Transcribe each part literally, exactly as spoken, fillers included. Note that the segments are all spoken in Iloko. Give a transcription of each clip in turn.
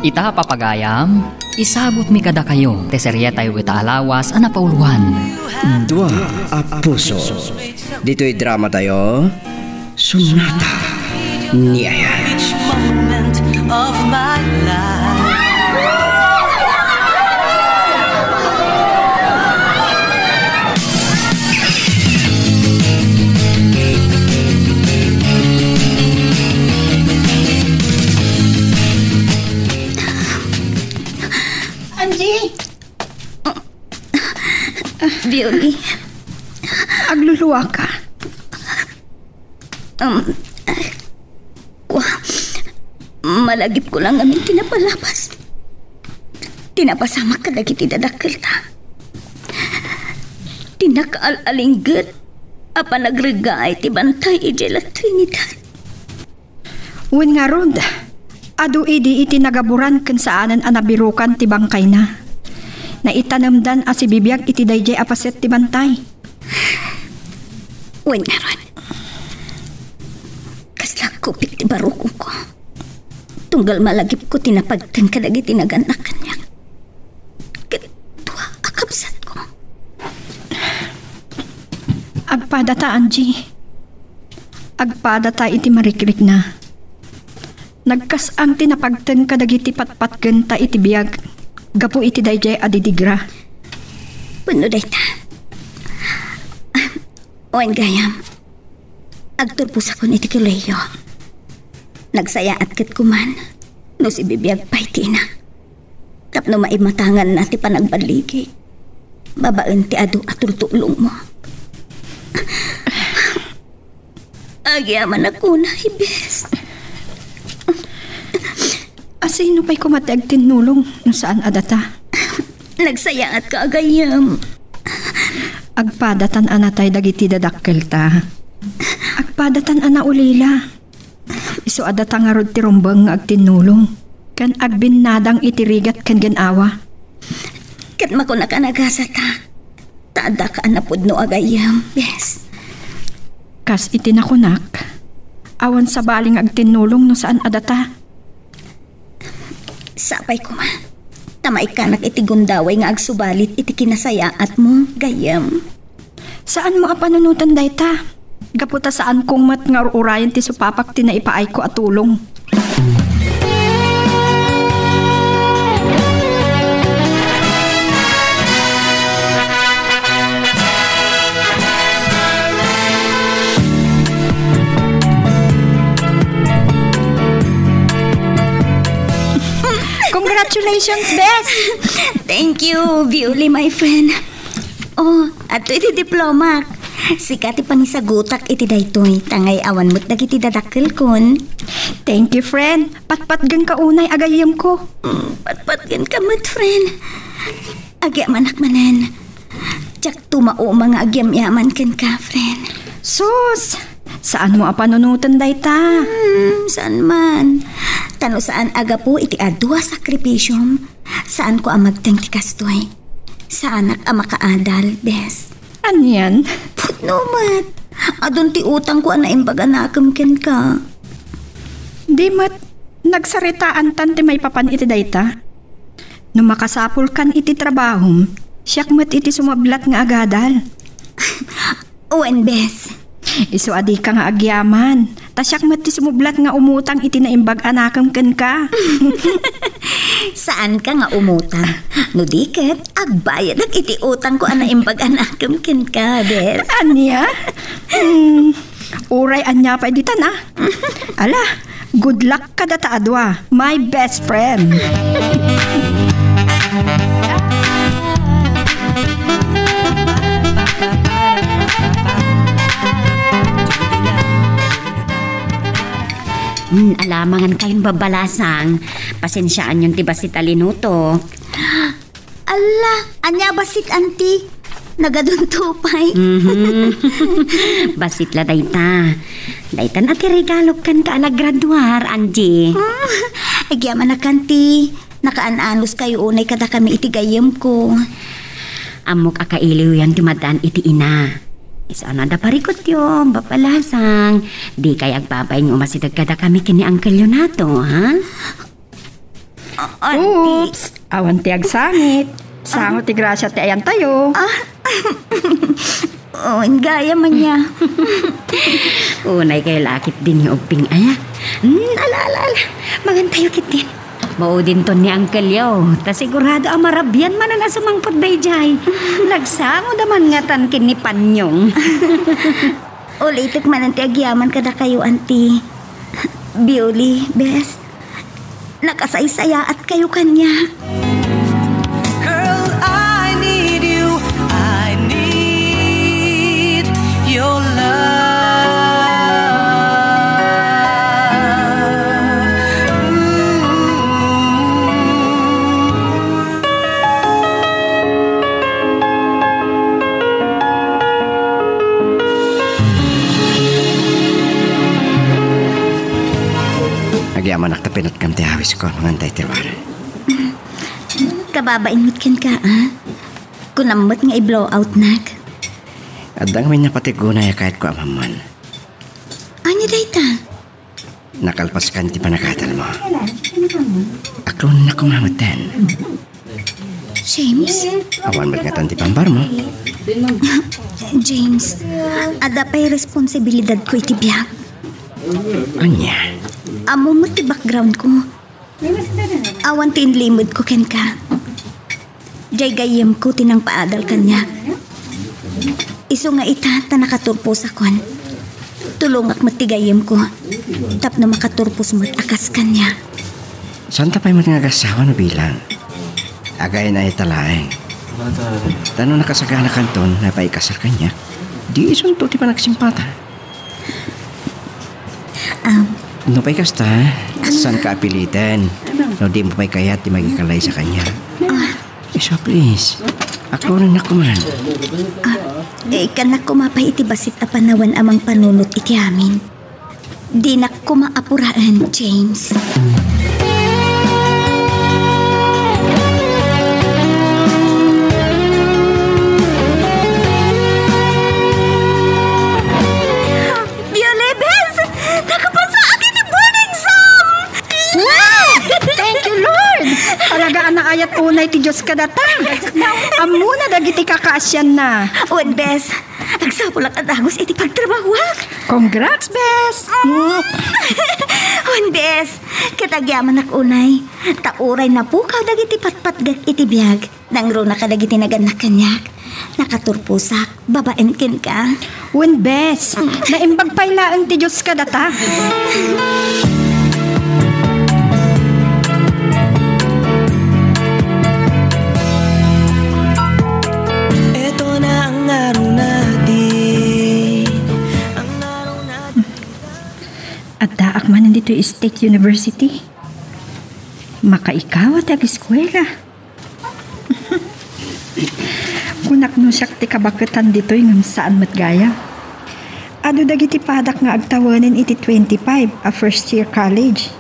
Ita, papagayam, isabutmi kadakayo ti serietayo ita a lawas a napauloan. Dua a puso. Ditoy dramatayo, Sonata ni Ayan. Each moment of my life. Angie! Violi. Agluluaka. Um, kua, malagipko lang ngamin ti napalabas. Ti napasamak kadagiti dadakkelta. Ti nakaal-alingget a panagreggaay ti bantay idiay la Trinidad. Wen ngarud, adu idi iti nagaburan ken saanen a nabirukan ti bangkayna. Naitanemdan a sibibiag iti daydiay a paset ti bantay. Wen ngarud, kasla kupit ti barukongko. Tunggal malagipko ti napagteng kadagiti nagannak kaniak. Ket dua a kabsatko. Agpadata, Angie. Agpadata iti marikrikna. Nagkas-ang ti napagteng kadagiti patpatgenta iti biag gapu iti daydiay a didigra. Wenno dayta. Wen gayam, agturbosakon iti kolehiyo. Nagsayaat ket koman no sibibiag pay ti inak tapno maimatanganna ti panagballigi babaen ti adu a tultulongmo. Agyamanak unay, bes. Asino pay koma ti agtinnulong no saan a data? Nagsayaatka a gayyem. Agpadatan a natay dagiti dadakkelta. Agpadatan a naulila. Isu a data ngarud ti rumbeng nga agtinnulong ken agbinnadang iti rigat ken gin-awa. Ket makunak a nagasatak, ta addaka a napudno a gayyem, bes. Kas iti nakunak, awan sabali nga agtinnulong no saan a data. Sapay koma, ta maikkanak iti gundaway nga agsubalit iti kinasayaatmo, gayyem. Saanmo a panunoten dayta? Gapu ta saankong met nga ur-urayen ti supapak ti naipaayko a tulong. Congratulations, bes! Thank you, Violi, my friend. Oh, adto iti diplomak. Sika ti pangisagutak iti daytoy, ta ngay-awan met dagiti dadakkelkon. Thank you, friend. Patpatgenka unay a gayyemko. Mm, patpatgenka met, friend. Agyamanak manen. Diak tumauma nga agyamyaman kenka, friend. Sus! Saanmo a panunoten dayta? Hmm, saan man. Ta no saan a gapu iti adu a sakripisiom, saanko a magteng ti kastoy. Saanak a makaadal, bes. Anian? Pudno met. Adun ti utangko a naimbag a nakem kenka. Di met, nagsaritaantan ti maipapan iti dayta. No makasapulkan iti trabahom, siak met iti sumublat nga agadal. Wen, bes. Isu a dika nga agyaman, ta siak met ti sumublat nga umutang iti naimbag a nakem kenka. Saanka nga umutang. No di ket, agbayadak iti utangko a naimbag a nakem kenka, bes. Ania? Hmm. Uray ania pay ditan a. Ala, good luck kadata a dua, my best friend. Hmm, ala, mangan kayon, babbalasang. Pasensiaanyon ti bassit a linuto. Ala, ania bassit, anti? Nagadunto pay. Mhm. Bassit la dayta. Daytan a ti regalok kenka a naggraduar, Angie. Hmm, agyamanak, anti. Nakaan-anos kayo unay kadakami iti gayyemko. Ammok a kailiwyan ti maddaan iti ina. Isu a no adda parikutyo, babbalasang. Dikay agbabain nga umasideg kadakami ken ni Uncle Leonato, ha? Auntie. Oops! Awan ti agsangit. Sango ti grasia ti ayantayo. Ah. Oh, gayam ania. Unay kayo lakit din ni Ubbing aya. Hmm, ala, ala, ala. Magantayo kitdin. Maudinton ni Uncle Yo. Ta sigurado a marabian manen a sumangpet dayjay. Nagsango da man ngatan ken ni Panyong. Ulitek manen ti agyaman kadakayo, Auntie. Bioli, bes. Nakasaysayaat kayo kaniak. Girl, I need you. I need your love. Ooh. Agyamanak ta pinatkam ti awisko, mangan daytoy ruar. Kababain met kenka, a? Kunam met nga i-blow out nak. Adda ngamin a patiguna a kayatko a mamman. Ania dayta? Nakalpaskan ti panagatalmo. Aklonennak koma metten. James? Awan met ngatan ti pambarmo. James, adda pay responsibilidadko iti biag. Ania? Ammom met ti backgroundko. Awan ti inlimedko kenka. Diay gayyemko ti nangpaadal kaniak. Isu nga ita ta nakaturposakon. Tulongak met ti gayyemko tapno makaturpos met a kas kaniak. Saanta pay met nga agassawa no bilang? Agayan-ayat ta laeng. Ta no nakasaganakanton nga paikasar kaniak, di isunto ti panagsimpata. Um, no pay kasta, saanka a piliten no di mo pay kayat ti makikalaysa kaniak. Ah. Isu, please. Aklonennak koma. Ah, eh, ikkannak koma pay iti bassit a panawen a mangpanunot iti amin. Dinak koma apuraen, James. Biolebes! Nakapasaak iti board exam! Wow! Thank you, Lord! Talaga a naayat unay ti Dios kadata. Ammona dagiti kakaasianna. Wen, bes, agsapulak a dagus iti pagtrabahuak. Congrats, bes! Wen, bes, ket agyamanak unay, ta uray napukaw dagiti patpatgak iti biag. Nangruna kadagiti nagannak kaniak. Nakaturposak babaen kenka. Wen, bes, naimbag pay laeng ti Dios kadata. Eto na ang ngaruna ti, ang ngaruna ti. Addaak manen ditoy State University. Makaikaw ti ageskuela. Kunak no siak ti kabaketan ditoy ngem saan met gayam. Adu dagiti padak nga agtawenen iti twenty-five a first year college.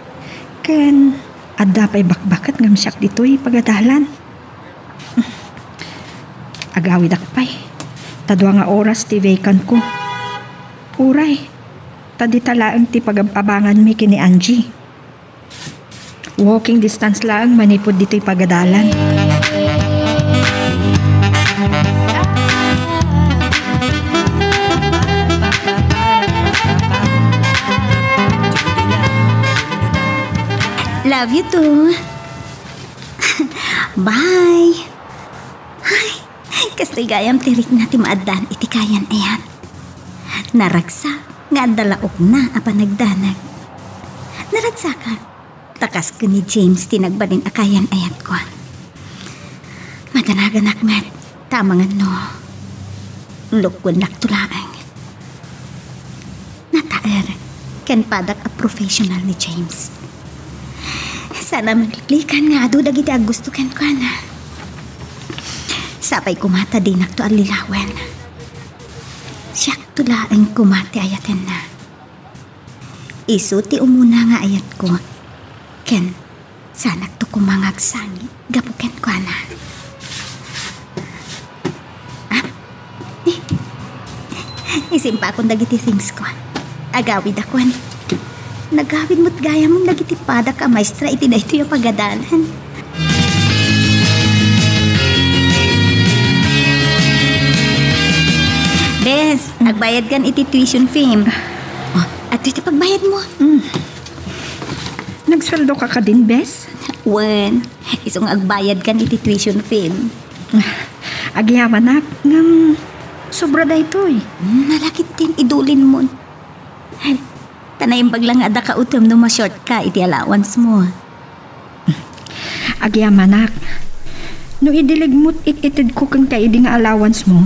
Ken adda pay bakbaket ngem siak ditoy pagadalan. Agawidak pay. Ta dua nga oras ti vacant ko. Uray, ta dita laeng ti pagab-abanganmi ken ni Angie. Walking distance laeng manipud ditoy pagadalan. Love you too. Bye. Ay, kastoy gayam ti rikna ti maaddaan iti kayan-ayat. Naragsak nga adda laokna a panagdanag. Naragsakak, ta kas ken ni James ti nagbalin a kayan-ayatko. Madanaganak met, ta amangan no, lukuennakto laeng. Nataer ken padak a professional ni James. Saan a mangliklikan nga adu dagiti aggusto kenkuana. Sapay koma ta dinakto allilawen. Siakto laeng koma ti ayatenna. Isu ti umuna nga ayatko. Ken Saanakto koma nga agsangit gapu kenkuana. Ah? Eh, isimpakon dagiti things ko. Agawidakon. Nagawid met gayam dagiti padak a maestra iti daytoy a pagadalan. Bes, agbayadkan iti tuition fee. Oh, adtoy ti pagbayadmo. Mm. Nagsueldoka kadin, Bes? Wen, isu nga agbayadkan iti tuition fee. Agyamanak, ngem sobra daytoy. Nalakit din idulinmon. Ta naimbag lang nga adda kautem no ma-short ka iti allowance mo. Agyamanak, no idi ligmut it-itedko kenka idi nga allowance mo,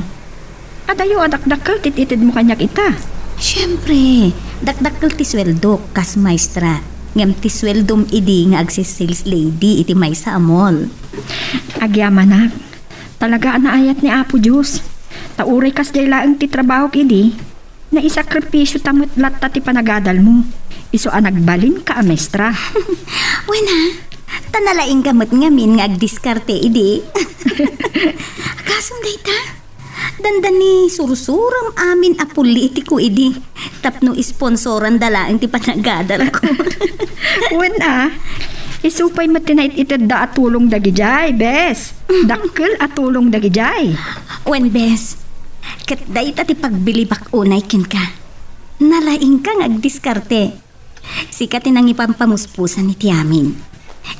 adayo a dakdakkel ti it-itedmo kaniak ita. Siempre, dakdakkel ti sueldok kas maestra, ngem ti sueldom idi nga agsi-sales lady iti maysa a mall. Agyamanak, talaga a naayat ni Apo Dios. Ta uray kasdiay laeng ti trabahok idi, naisakripisio ta met latta ti panagadalmo. Isu a nagbalinka a maestra. Wen a, ta nalaingka met ngamin nga agdiskarte idi. Kasano dayta? Dandani sursuram amin a politiko idi. Tapno isponsoranda laeng ti panagadalko. Wen a, isu pay met ti naititedda a tulong dagidiay, Bes. Dakkel a tulong dagidiay. Wen, Bes. Ket dayta ti pagbilibak unay kenka. Nalaingka nga agdiskarte. Sika ti nangipampamuspusan iti amin.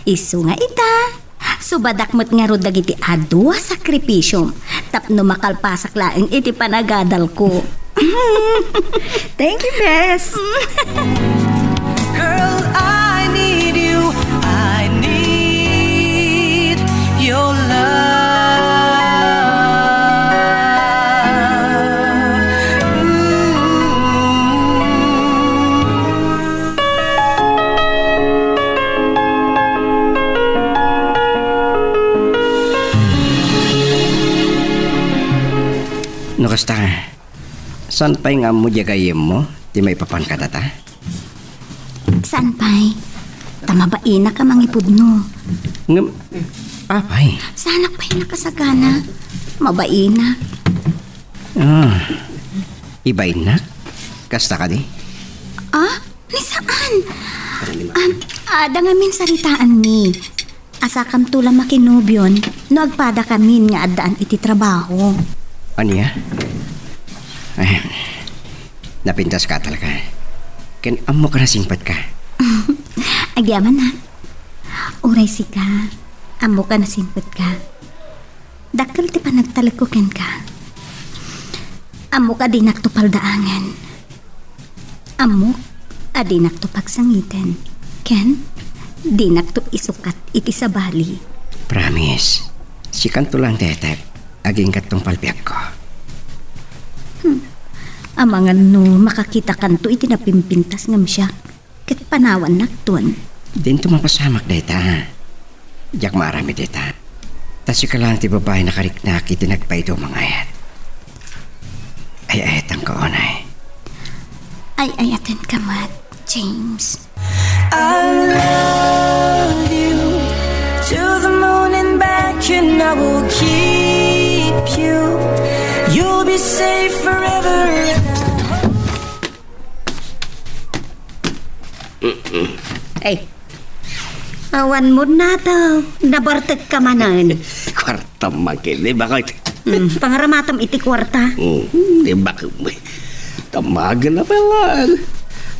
Isu nga ita, subadak met ngarud dagiti adu a sakripisiom tapno makalpasak laeng iti panagadalko. Thank you, Bes. Girl, I need you. I need your love. Ooh. No kasta, saan pay nga ammo diay gayyemmo ti maipapan kadata? Saan pay? Ta mabainak a mangipudno. Ngem, apay? Saanak pay nakasagana. Mabainak. Ah, ibainak? Kasta kadi? Ah? Ni saan? Ah, adda ngamin saritaanmi. Asakamto la makinubion no agpadakamin nga addaan iti trabaho. Ania? Ay, napintas ka talaga. Ken ammo ka nasingpet ka. Agyamanak. Uray sika, ammo ka nasingpet ka. Dakkel ti panagtalekko kenka. Ammok a dinakto paldaangen. Ammok a dinakto pagsangiten. Ken dinakto isukat iti sabali. Promise, sikanto lang, Tetep, agingga't tungpal biagko. Hmm. Amangan no makakitakanto iti napimpintas ngem siak. Ket panawannakton. Dinto mapasamak dayta. Diak maaramid dayta. Ta sika laeng ti babai a nakariknak iti nagpaiduma nga ayat. Ay-ayatenka unay. Ay-ayatenka met, James. I love you to the moon and back, and I will keep you. You'll be safe forever. Ay. Awan mo na to. Nabartek ka manen. Kwarta makin, di ba, kay? Hmm, pangaramatam iti kwarta. Hmm, di ba, kay? Tamagen na pala.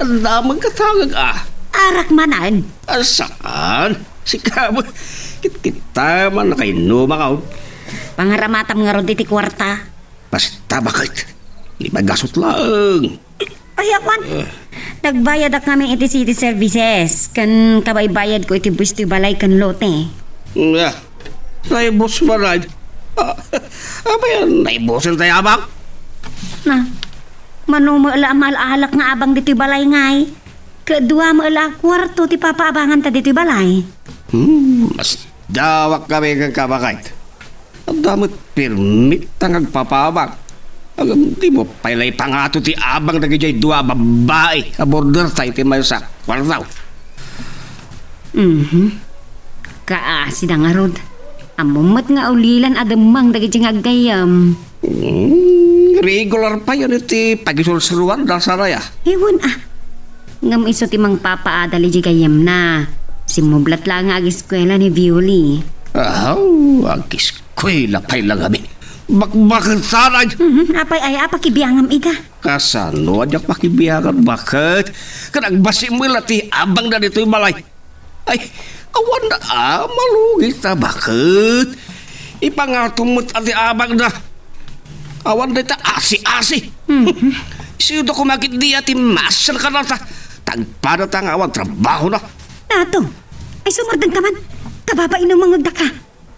Ang damang kasangag, ah. Arak manen. Ah, saan? Sika mo. Kit-kita man, nakainuma ka, oh. Pangaramatam ngarud iti kwarta. Basta bakit? Di ba gasot laeng? Ay, awan. Eh. Nagbayadak ngamin iti city services, ken kabaybayadko iti buwis ti balay ken lote. Nga, naibus manen. Ah, apay, naibusen ti abang? Na, mano met la a maal-alak nga abang ditoy balay ngay? Ket dua met la a kuarto ti papaabanganta ditoy balay. Hmm, mas dawak kami ken kabakit. Adda met permit ta nga agpapaabang. Ngem dimo pay la ipangato ti abang dagidiay dua a babbai a border ta iti maysa a kuarto. Mhm. Kaasida ngarud. Ammom met nga ulilan a demmeng dagidiay nga aggayyem. Hmm, regular pay iti pagisursuruanda, saraya. Ewan, ah. Ngem isu ti mangpapaadal idiay gayyemna. Simmublat la nga ageskuela ni Violi. Ahaw, ageskuela pay la ngamin. Bakbaket saray. Mhm, apay aya a pakibiangam ida? Kasano a diak pakibiangan, baket? Ket agbassim la ti abangda ditoy balay. Ay, awan na, ah, malugit ta, baket? Ipangatom met a ti abangda. Awan dayta asi-asi. Mhm. Sino koma ket dia ti masen kadata? Tagpada ta nga awan trabahona. Ato, ay sumardeng ka man. Kababain a mangagda ka.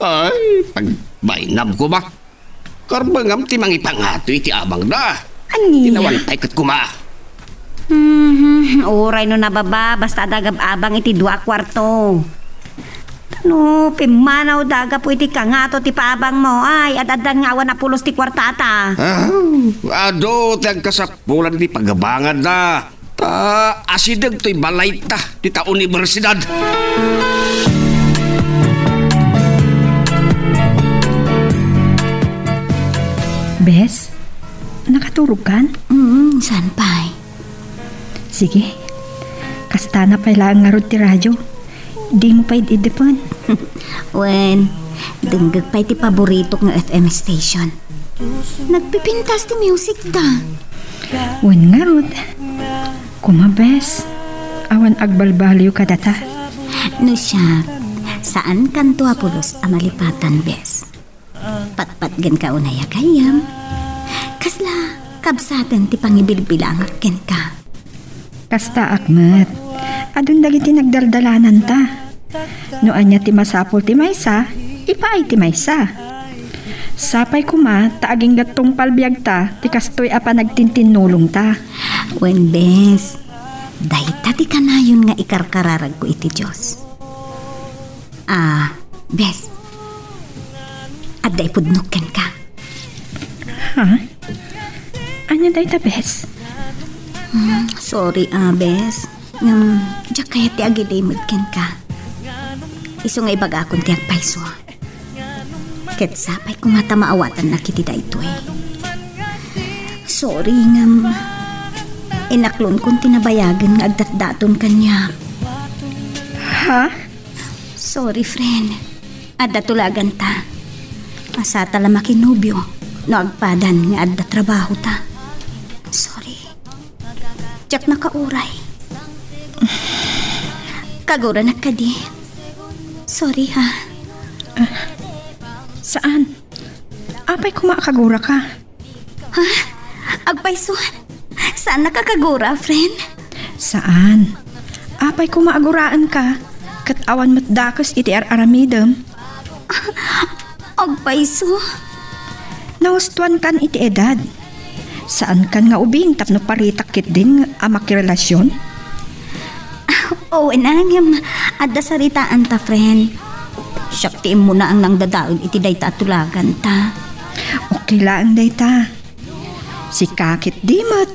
Ay, pagbainam koma. Karbengam ti mangipangato iti abangda. Ania? Ti nawalpay ket koma. Hmm, uray no nababa, basta adda agab-abang iti dua a kuarto. No, pimmanawda gapu iti kangato ti paabangmo. Ay, ad-addan nga awan a pulos ti kuartata. Ah, adu ti agkasapulan iti pagabanganda. Ta asideg toy balayta dita universidad. Bes, nakaturogkan? Mm, saan pay? Sige, kastana pay laeng ngarud ti radio. Dimo pay id-iddepen. Wen, denggek pay ti paboritok nga F M station. Nagpipintas ti music da. Wen ngarud. Kuma, bes, awan agbalbaliw kadata. No siak, saankanto a pulos a malipatan, bes. Patpatgenka unay a gayyem. Kasla kabsaten ti pangibilbilangak kenka. Kastaak met. Adun dagiti nagdaldalananta. No ania ti masapul ti maysa, ipaay ti maysa. Sapay koma ta agingga tungpal biagta ti kastoy a panagtintinnulongta. Wen, bes, dayta ti kanayon nga ikarkararagko iti Dios. Ah, bes. Adda ipudnok kenka. Ha? Ania dayta, bes? Hmm, sorry, ah, bes. Ngem, diak kayat ti agilimed kenka. Isu nga ibagakon ti agpayso. Ket sapay koma ta maawatannak iti daytoy. Sorry, ngem inaklonkon ti nabayagen nga agdatdaton kaniak. Ha? Sorry, friend. Adda tulaganta. Masata la makinobio no agpadan nga adda trabahota. Sorry. Diak nakauray. Kaguranak kadi? Sorry, ha. Ah, saan? Apay koma a kaguraka? Ha? Agpayso? Saannaka a kagura, friend? Saan. Apay koma a guraenka, ket awan met dakes iti ar-aramidem. Agpayso? Nahustoankan iti edad. Saankan nga ubing tapno paritak ketdin a makirelasion? Wen a, ngem adda saritaanta, friend. Siak ti immuna a nangdadael iti dayta a tulaganta. Okay laeng dayta. Sika ketdi met,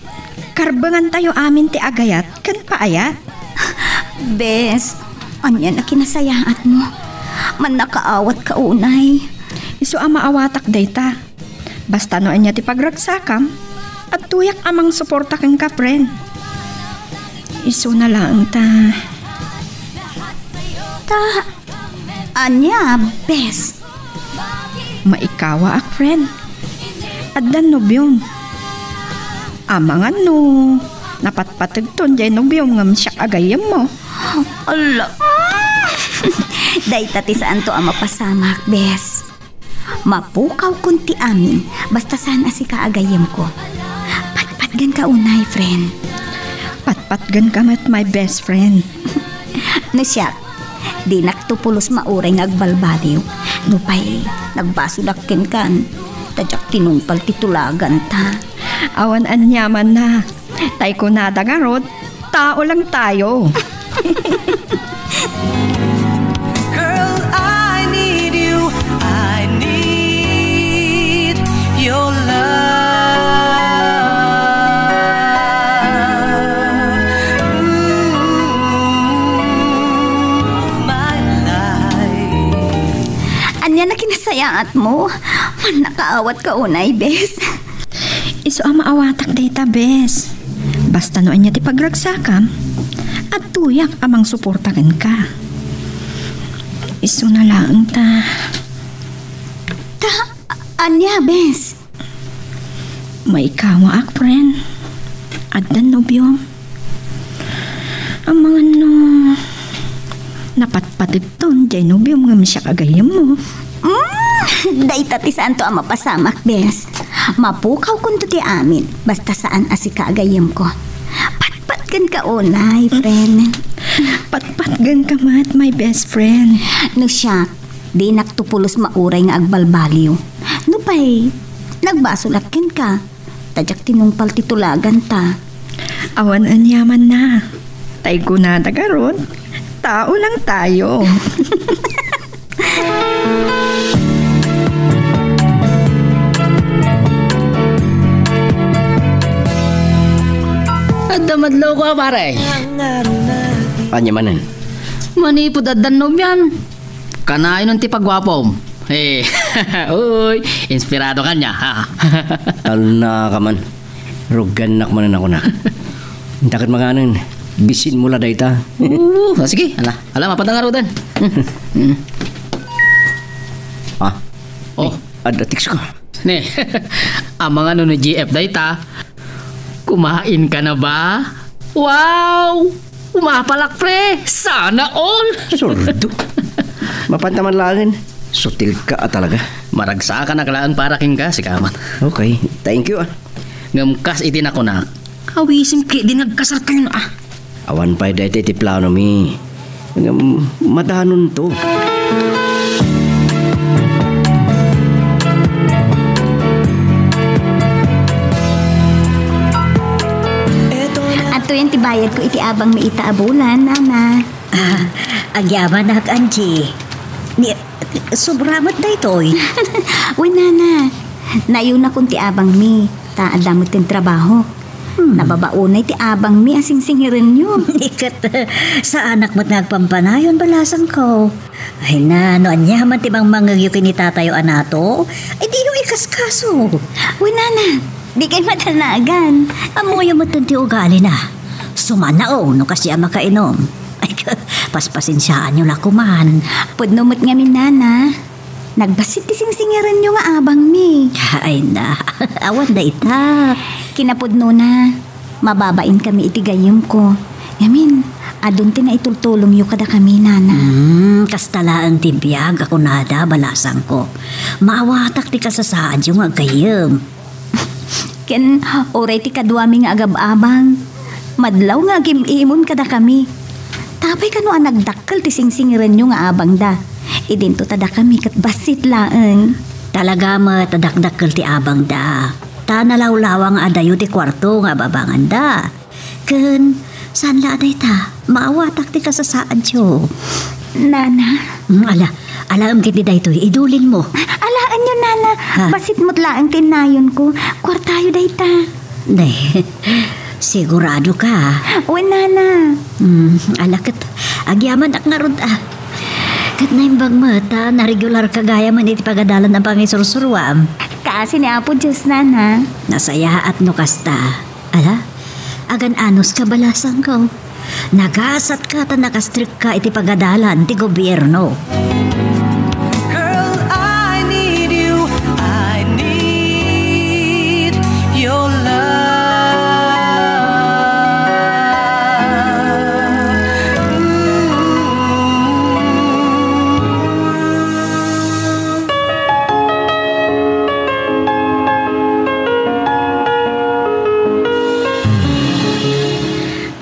karbengantayo amin ti agayat ken paayat. Bes, ania a kinasayaatmo? Mannakaawatka unay. Isu a maawatak dayta. Basta no ania ti pagragsakam, adtoyak a mangsuporta kenka, friend. Isuna laeng ta. Ta, ania, bes? Maikawaak, friend. Addan nobiom. Amangan no napatpategton diay nobiom ngem siak a gayyemmo. Ala. Dayta ti saanto a mapasamak, bes. Mapukawkon ti amin, basta saan a sika a gayyemko. Patpatgenka unay, friend. Patpatgenka met, my best friend. No siak, dinakto pulos mauray nga agbalbaliw. Nupay, nagbasolak kenkan, ta diak tinungpal ti tulaganta. Awan aniamanna. Tay kunada ngarud, tao lang tayo. Girl, I need you. I need your love. Ooh, my life. Ania a kinasayaatmo? Mannakaawatka unay, bes. Isu a maawatak dayta, bes. Basta no ania ti pagragsakam, Adtoyak a mangsuporta kenka. Isuna laeng ta. Ta, ania, bes? Maikawaak, friend. Addan nobiom. Amangan no napatpatibton jay nobiom ngem siak a gayyemmo. Mm, dayta ti saanto a mapasamak, bes. Mapukawkonto ti amin, basta saan a sika a gayyemko. Patpatgenka unay, friend. Patpatgenka met, my best friend. No siak, dinakto pulos mauray nga agbalbaliw. Nupay, nagbasolak kenka. Ta diak tinungpal ti tulaganta. Awan aniamanna. Tay kunada garud, tao lang tayo. Adda madloko a, pare. Ania manen? Manipud addan nobiam. Kanayon ti pagguapom. Eh, uy, inspirado ka niya, ha? Talna ka man. Rugannak manen a kuna. Intaket manganen, bisin mo la dayta. Oo, ah, sige, ala, ala, mapadang arudan. Hmm, hmm. Ah, oh. Ay, adda text ko. Ne, amangan no ni G F dayta, kumain ka na ba? Wow! Umapalak, pre! Sana all! Sordo. Mapanta man laengen. Sutil ka a talaga. Maragsakan a kalaeng para kenka, sika man. Okay. Thank you, ah. Ngem kas iti nakunak, awisim ketdi nga agkasarkayon, ah. Awan pay dayta iti plano mi. Ngem madanonto. Adtoyen ti bayadko iti abang mi ita a bulan, Nana. Ah, agyamanak, Angie. Ni, sobra met daytoy. Wen, Nana. Nayunakon ti abang mi, ta adda met ti trabaho. Hmm. Nababa unay ti abang mi a singsingirenyo. Iket, saanak met nga agpampanayon, balasangko. Ay na, no aniaman ti mangmangngegyo ken ni tatayo a nato, ay diyo ikaskaso. Wen, Nana, di kay madanagan. Ammoyo met ti ugalina. Sumanaw no kastoy a makainom. Ay, paspasensiaanyo la koman. Pudno met ngamin, Nana. Nagbassit ti singsingirenyo nga abang mi. Ay na, awan dayta. Kinapudnona, mababain kami iti gayyemko. Ngamin, adun ti naitultulongyo kadakami, Nana. Hmm, kasta laeng ti biag a kunada, balasangko. Maawatak ti kasasaadyo nga aggayyem. Ken uray ti kaduami nga agab-abang, madlaw nga agim-imon kadakami. Tapay kano a nagdakkel ti singsingirenyo nga abangda. Idinto ta dakami ket bassit laeng. Talaga met a dakdakkel ti abangda. Ta nalawlawa nga adayo ti kuarto nga ababanganda. Ken, saan la a dayta, maawatak ti kasasaadyo. Nana? Mm, ala, alaem ketdi daytoy, idulinmo. Alaenyo, Nana. Ha? Bassit met laeng ti innayonko. Kuartayo dayta. Ne, sigurado ka? Wen, Nana. Mm, ala ket, agyamanak ngarud, ah. Ket naimbag met, ta naregular ka gayam iti pagadalan a pangisursuruam. Kaasi ni Apo Dios, Nana. Nasayaat no kasta. Ala, agan-anos ka, balasangko. Nagasatka ta nakastrikka iti pagadalan ti gobierno. Girl, I need you. I need your love. Ooh.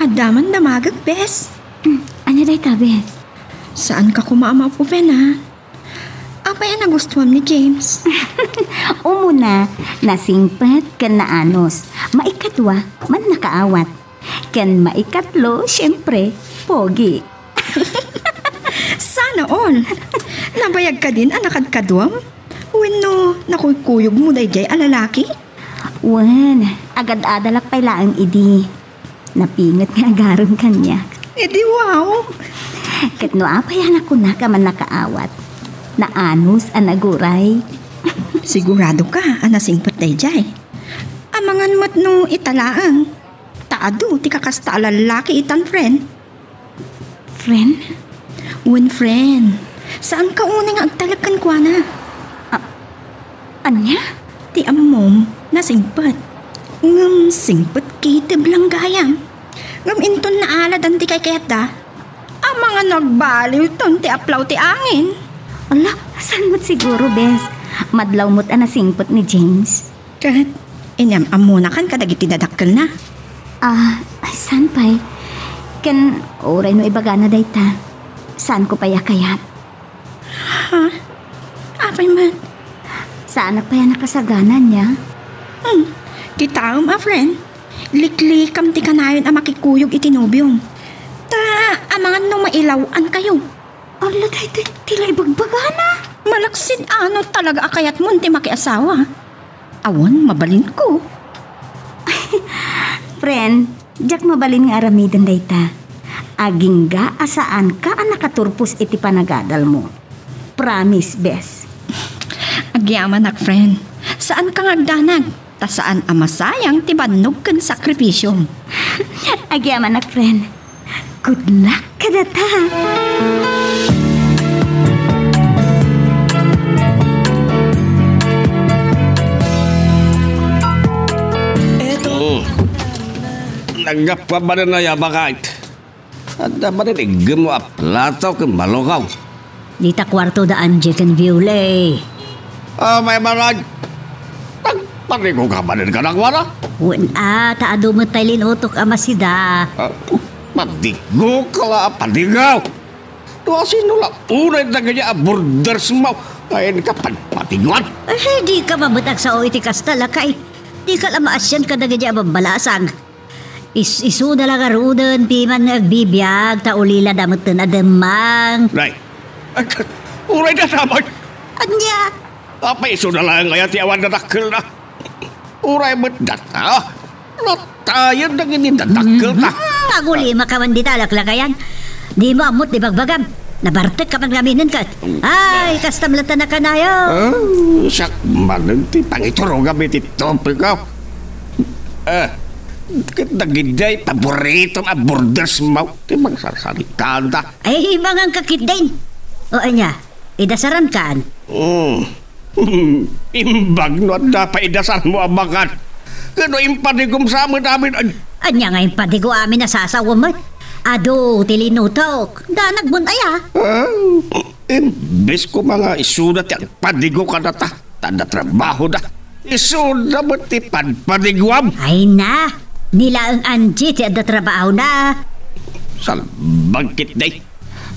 Adda man damagek, bes. Hmm, ania dayta, bes? Saan ka koma a maupupen, a? Apay a nagustuam ni James? Umuna, nasingpet ken naanus. Maikadua, mannakaawat. Ken maikatlo, siyempre, pogi. Sana all! Nabayag kadin a nakadkaduam? Wenno nakuykuyogmo daydiay a lalaki? Wen, agad-adalak pay laeng idi. Napinget nga agarem kaniak. Idi wow! Ket no apay a nakunak a mannakaawat, naanus a naguray. Sigurado ka a nasingpet daydiay? Amangan met no ita laeng. Ta adu ti kakasta a lallaki itan, friend. Friend? Wen, friend. Saanka unay nga agtalek kenkuana. A-, ania? Ti ammom, nasingpet. Ngem singpet kitib lang gayam. Ngem inton naaladan ti kaykayatda, amangan no agbaliwton ti aplaw ti angin. Ala, saan met siguro, bes? Madlaw met a nasingpet ni James. Ket, inyam-ammonakan kadagiti dadakkelna? Ah, saan pay? Ken, uray no ibagana dayta, saanko pay a kayat. Ha? Apay met? Saanak pay a nakasagana nia? Hmm. Kitaem a, friend, liklikam ti kanayon a makikuyog iti nobiom. Ta amangan no mailaw-ankayo. Ala, daytoy ti la ibagbagana. Malaksid a no talaga a kayatmon ti makiasawa. Awan, mabalinko. Friend, diak mabalin nga aramiden dayta. Agingga a saanka a nakaturpos iti panagadalmo. Promise, bes. Agyamanak, friend. Saanka nga agdanag, ta saan a masayang ti bannog ken sakripisiom. Agyamanak, friend. Good luck kadata! Hmm. Naggapu manen aya, baket? Adda manen iggemmo a plato ken balukaw. Dita kuarto da Angie ken Viole. Ah, may marag. Nagpadigo ka manen kadakuada? Wen a, ta adu met tay linutok a masida. Ah, padigo ka la a padigo. No asino la unay dagiti a bordersmo nga inka padpadiguan? Eh, dika met agsao iti kasta, lakay. Dika la maasian kadagiti a babbalasang. Is-, isuda la garuden piman nga agbibiag, ta ulila da metten a demmang. Nay, ag-, uray da damay. Ania? Apay isuda laeng aya ti awan dadakkelna? Uray met data. Natayen dagiti dadakkelta. Mhm. Agulima ka man dita, laklakayan. Dimo ammot ti bagbagam. Nabartek ka man ngaminen ket. Ay, kastam latta nakanayo. Ah, siak manen ti pangiturogam iti topiko. Eh, ket dagidiay paboritom a bordersmo ti mangsarsaritanta. Ay, mangan ka ketdin. O ania, idasarankan? Mm. Imbag no adda pay idasarmo a baket. Ket no impadigom sa amin-amin, ay. Ania nga impadigo amin a sasawen met? Adu ti linutok. Danag mon aya? Ah, imbes koma nga isuda ti agpadigo kadata, ta adda trabahoda. Isuda met ti padpadiguam. Ay na, ni laeng Angie ti adda trabahona. Salbag ketdi.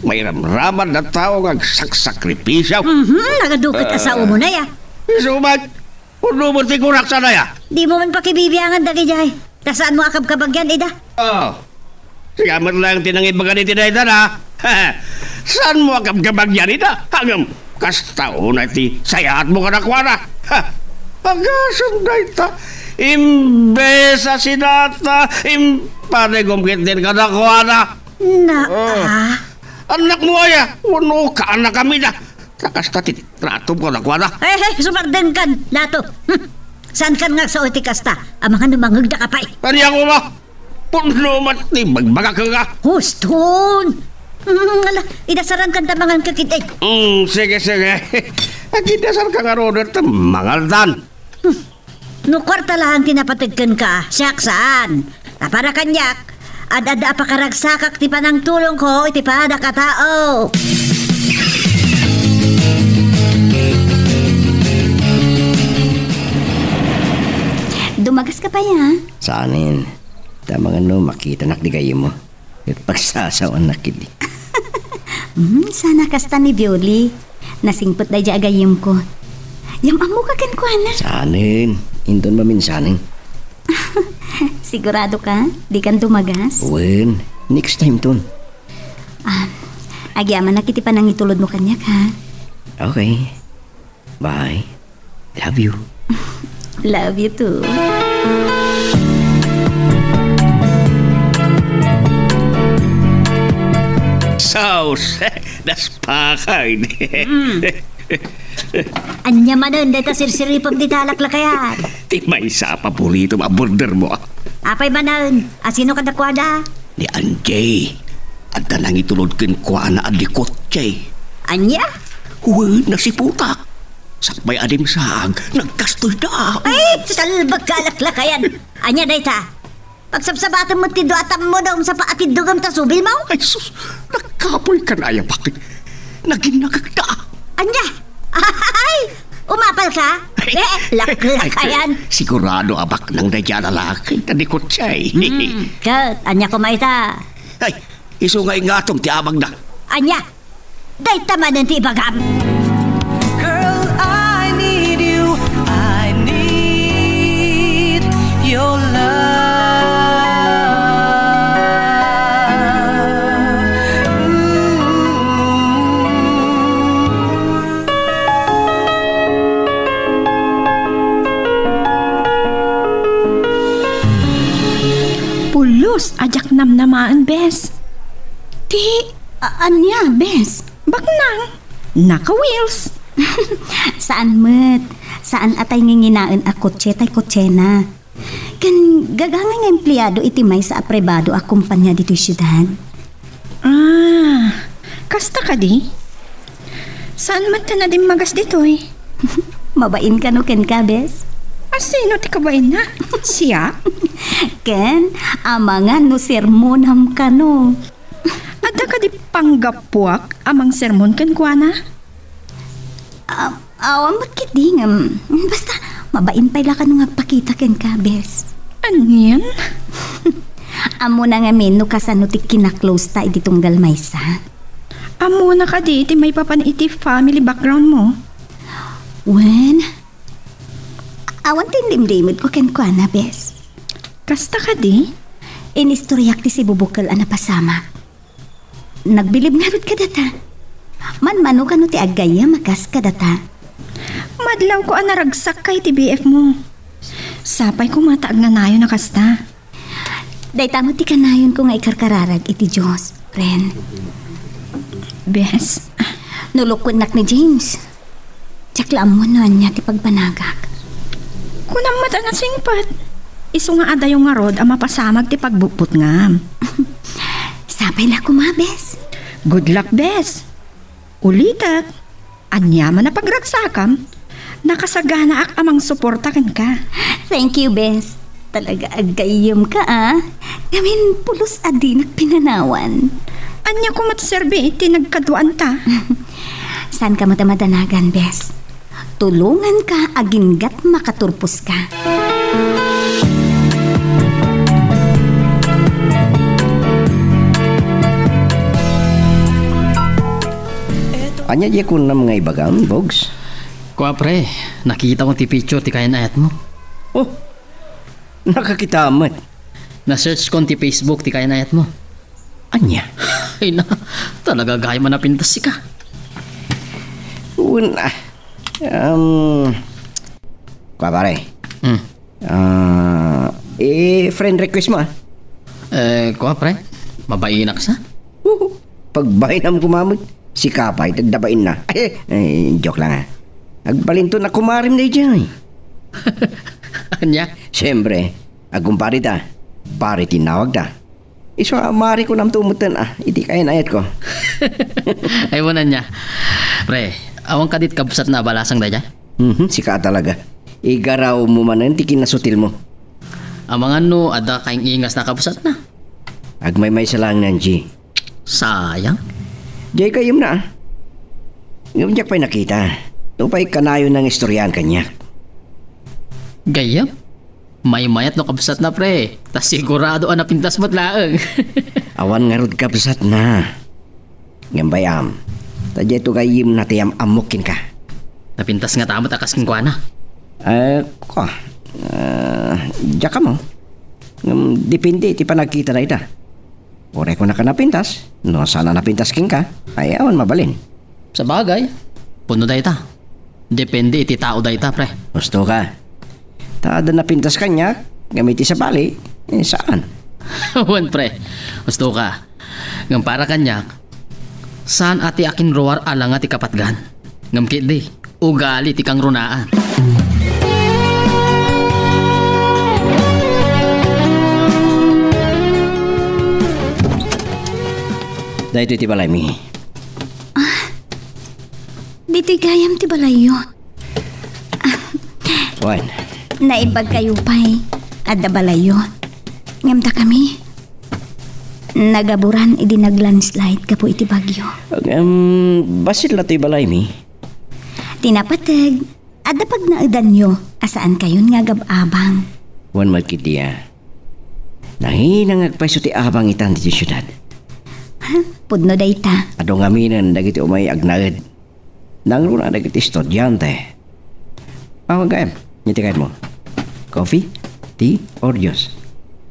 Mairamraman a tao nga agsaksakripisio. Mhm, nagadu ket a saomo na ya. Isu met, pudno met ti kunak sana ya. Dimo man pakibibiangan dagidiay. Ta saanmo a kabkabagian ida? Oh. Siya met laeng ti nangibaga iti dayta na. Saanmo a kabkabagian ida? Ngem kasta unay ti sayaatmo kadakuada. Ha! Agasem dayta. Imbes a sinata, impadigom ketdin kadakuada. Na, ah. Ah. Annakmo aya? Wenno kaannakami da? Ta kasta ti tratom kadakuada. Eh, eh, sumardenkan, Lato. Hmm. Saankan nga agsao iti kasta? Amangan no mangngegda ka pay. Ania koma? Pudno met ti bagbagak nga. Huston! Hmm, ala, idasarankan ta mangan ka ketdi. Hmm, sige, sige. Agidasarka ngaruden ta mangantan. Hmm. No kuarta laeng ti napateg kenka, siak saan. Ta para kaniak, ad-adda a pakaragsakak ti panangtulongko iti padak a tao. Dumagaska pay, a? Saanen. Ta amangan no makitanak ti gayyemmo. Ket pagsasawanak ketdi. Hmm, sana kasta ni Violi. Nasingpet daydiay a gayyemko. Yam-ammoka kenkuana. Saanen. Inton maminsanen. Sigurado ka? Dikan dumagas? Wen, next time ton. Ah, agyamanak iti panangitulodmo kaniak, ha? Okay. Bye. Love you. Love you too. Sauce, daspakay. Mm. Ania manen dayta sirsiripem dita laklakayan? Ti maysa a paboritom a bordermo. Apay manen, asino kadakuada? Ni Angie. Adda nangitulod kenkuana a di kotse. Ania? Wen, nasiputak. Sakbay a dimsaag, nagkastoyda. Ay, salbag ka, laklakayan. Ania dayta? Pagsabsabatem met ti dua a tammo, daw sa paatiddogem ta subil mo? Ay, sus, nagkapoy ka na, aya bakit? Naginnakakta. Ania? Ay, umapal ka? Ay, eh, laklakayan. Ay, sigurado a baknang dayta a lalaki, ta di kotse. Hmm, ket, ania koma ita? Ay, isu nga ingatom ti abagna. Ania? Dayta manen ti ibagam. Girl, I need you. I need your love. Ooh. Pulos a diak namnamaen, bes. Ti A-, ania, bes? Baknang? Naka-wheels? Saan met. Saan a tay nginginaen a kotse tay kotsena. Ken gagangay nga empleado iti maysa a pribado a kompania ditoy siudad. Ah, kasta kadi? Saan met ta nadimmagas ditoy? Mabain kano kenka, bes? A, sino ti kabainna? Siak? Ken, amangan no sermonam kano. Adda kadi panggapuak a mangsermon kenkuana? Ah, awan met ketdi ngem, basta, mabain pay la kano nga agpakita kenka, bes. Anian? Ammona ngamin no kasano ti kinaklose ta iti tunggal maysa. Ammona kadi ti maipapan iti family background mo? Wen, awan ti inlimlimedko kenkuana, bes. Kasta kadi? Inistoriak ti sibubukkel a napasamak. Nagbilib ngarud kadata. Manmano kano ti aggayyem a kas kadata. Madlawko a naragsak ka iti B F mo. Sapay koma ta agnanayon a kasta. Dayta met ti kanayonko nga ikarkararag iti Dios, Ren. Bes. No lukwennak ni James, diak la ammo no ania ti pagbanagak. Kunam met a nasingpet. Isu nga adayo ngarud a mapasamag ti pagbutbutngam. Sapay la koma, bes. Good luck, bes. Ulitek, ania man a pagragsakam, nakasaganaak a mangsuporta kenka. Thank you, bes. Talaga aggayyem ka, a. Ngamin pulos a dinak pinanawan. Ania koma ti serbi ti nagkaduaanta? Saan ka met a madanagan, bes. Tulonganka aginggat makaturposka. Ania diay kunam nga ibagam, Bogs? Kua, pre, nakitak ti picture ti kayan-ayatmo. Oh, nakakita met. Na-searchkon ti Facebook ti kayan-ayatmo. Ania? Ay na, talaga gayam a napintas sika. Wen, ah, um, kua, pare. Hmm. Ah, eh, friend request mo, ah. Eh, kua, pre? Mabainak sa? Uhu. Pagbainam koma met. Sika pay, tagdabain na. Eh, eh, joke lang, ah. Agbalinton a kumarim daydiay. Ania? Siyempre, agkumpare ta. Pare ti inawag ta. Isu a mari ko namto metten, ah, iti kayan-ayatko. Ay, mo ania. Pre, awan kadi ti kabsatna a balasang daydiay? Mhm, sika talaga. Igaraw mo manen ti kinasutilmo. Amangan no adda kaing-ingas na kabsatna. Agmaymaysa lang, Nanji. Sayang. Diay gayyemna, ah. Ngem diak pay nakita. Nupay kanayon nga istoriaan kaniak. Gayyem? Maymayat no kabsatna, pre. Ta sigurado a napintas met laeng. Awan ngarud kabsatna. Ngem bay-am, ta diay to gayyemna ti am-ammok kenka. Napintas ngata met a kas kenkuana? Eh, kua. Eh, diak ammo. Ngem depende iti panagkita dayta. Uray kunaka napintas, no saan a napintas kenka, ay awan mabalin. Sabagay, pudno dayta. Depende iti tao dayta, pre. Husto ka. Ta adda napintas kaniak, ngem iti sabali, eh, saan. Wen, pre. Husto ka. Ngem para kaniak, saan a ti akinruar a langa ti kapatgan. Ngem ketdi, ugali ti kangrunaan. Daytoy ti balaymi. Ditoy gayam ti balayyo. Wen. Naimbag kayo pay. Adda balayyo. Ngem dakami, nagaburan idi naglandslide gapu iti bagyo. Ngem, bassit la toy balaymi. Ti napateg, adda pagnaedanyo a saankayon nga agab-abang. Wen met ketdi a. Nanginangag payso ti abang itan ditoy siudad. Ha? Pudno dayta. Adu ngaminen dagiti umay agnaed. Nangruna dagiti estudiante. Awan gayam, iti kayatmo? Coffee, tea, or juice?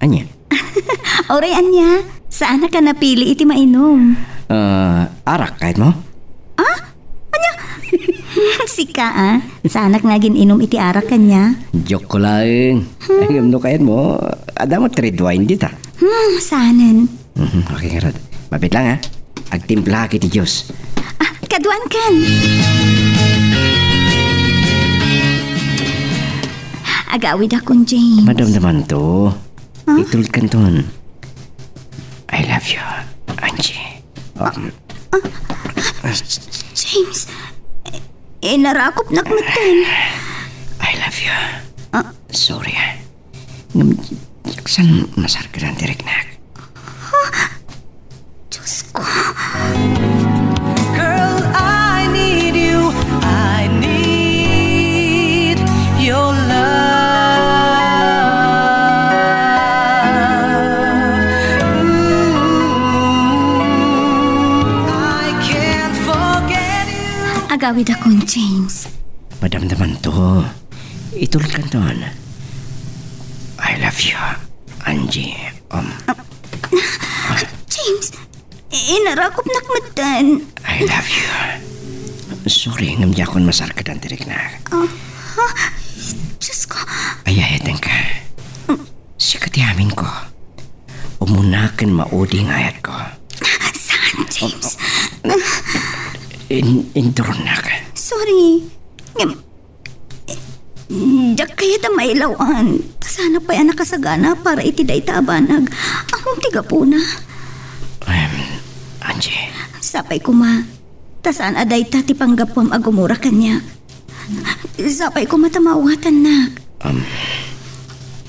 Ania? Uray ania, saanak a napili iti mainum. Ah, arak, kayatmo? Ah? Ania? Sika, ah? Saanak nga agin-inum iti arak kaniak? Joke ko laeng. Hmm. Ngem no kayatmo, adda met red wine dita. Hmm, saanen. Mhm, okay, ngarud. Mabiit lang, ha? Agtimplak iti juice. Ah, kaduan kan. Agawidakon, James. Madamdamanto. Huh? Itulodkanton. I love you, Angie. Um, James, inarakopnak metten. I love you. Ah. Sorry, ah. Ngem, diak saan masarkedan ti riknak. Diyos ko. Girl, I need you. I need your love. Ooh, I can't forget you. Agawidakon, James. Madamdamanto. Itulodkanton. I love you, Angie. Um, James, inarakopnak metten. I love you. Sorry, ngem diakon masarkedan ti riknak. Ah, ha? Diyos ko. Ay, ay, thank you. Sika ti amin ko. Umuna ken maudi nga ayatko. Saan, James? In-, inturonnak. Sorry. Ngem, diak kayat a mailaw-an. Saanak pay a nakasagana para iti dayta a banag. Ammom ti gapuna. Em, Angie. Sapay koma. Ta saan a dayta ti panggapuam a gumura kaniak. Sapay koma ta maawatannak. Um.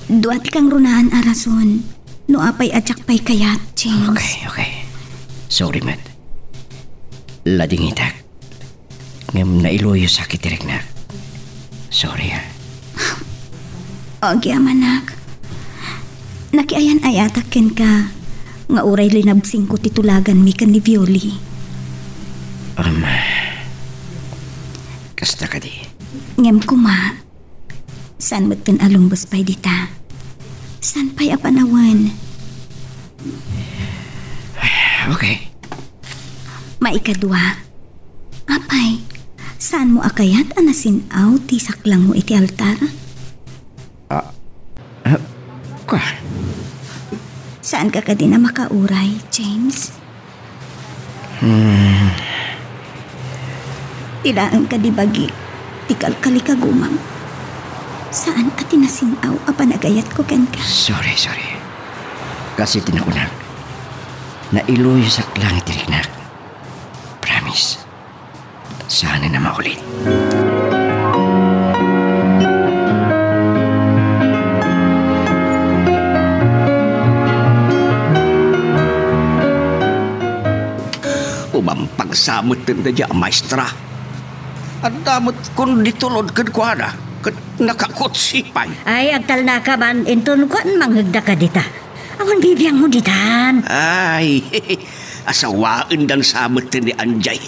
Dua ti kangrunaan a rason no apay a diak pay kayat, James. Okay, okay. Sorry met. Ladingitak. Ngem nailuyosak iti riknak. Sorry, ah. Agyamanak. Nakiayan-ayatak kenka nga uray linabsingko ti tulaganmi ken ni Violi. Um, kasta kadi. Ngem koma, saan metten a lumbes pay dita. Saan pay a panawen? Okay. Maikadua, apay, saanmo a kayat a nasin-aw ti saklangmo iti altar? Ah, ah, kua? Saanka kadi a makauray, James? Hmm. Ti laeng kadi bagik ti kalkalikagumam. Saan a ti nasin-aw a panagayatko kenka. Sorry, sorry. Kas iti nakunak, nailuyosak lang iti riknak. Promise. Saanen a maulit. Umampag sa metten daydiay a maestra. Adda met kundi tulod kenkuana, ket nakakutsi pay. Ay, agtalnaka man, inton kuan manghegda kadita. Awan bibiangmo ditan. Ay, asawaendan sa metten ni Anjay.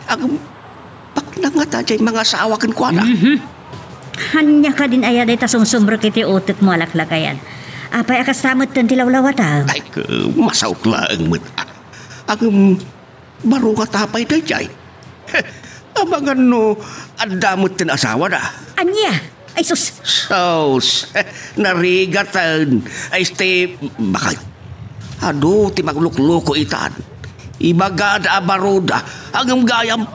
Agpaknangata jay mangasawa kenkuana. Mhm. Ania kadin aya dayta sumsumrek iti utekmo a laklakayan? Apay a kasta metten ti lawlawatam? Ay, ke-, masaok laeng met. Agem, baro ngata pay dayjay. Amangan no adda metten asawana. Ania? Ay, sus! Sus! Narigaten. Ay, este, bakay. Adu ti maglukluko itan. Ibagada a baruda, agem gayam,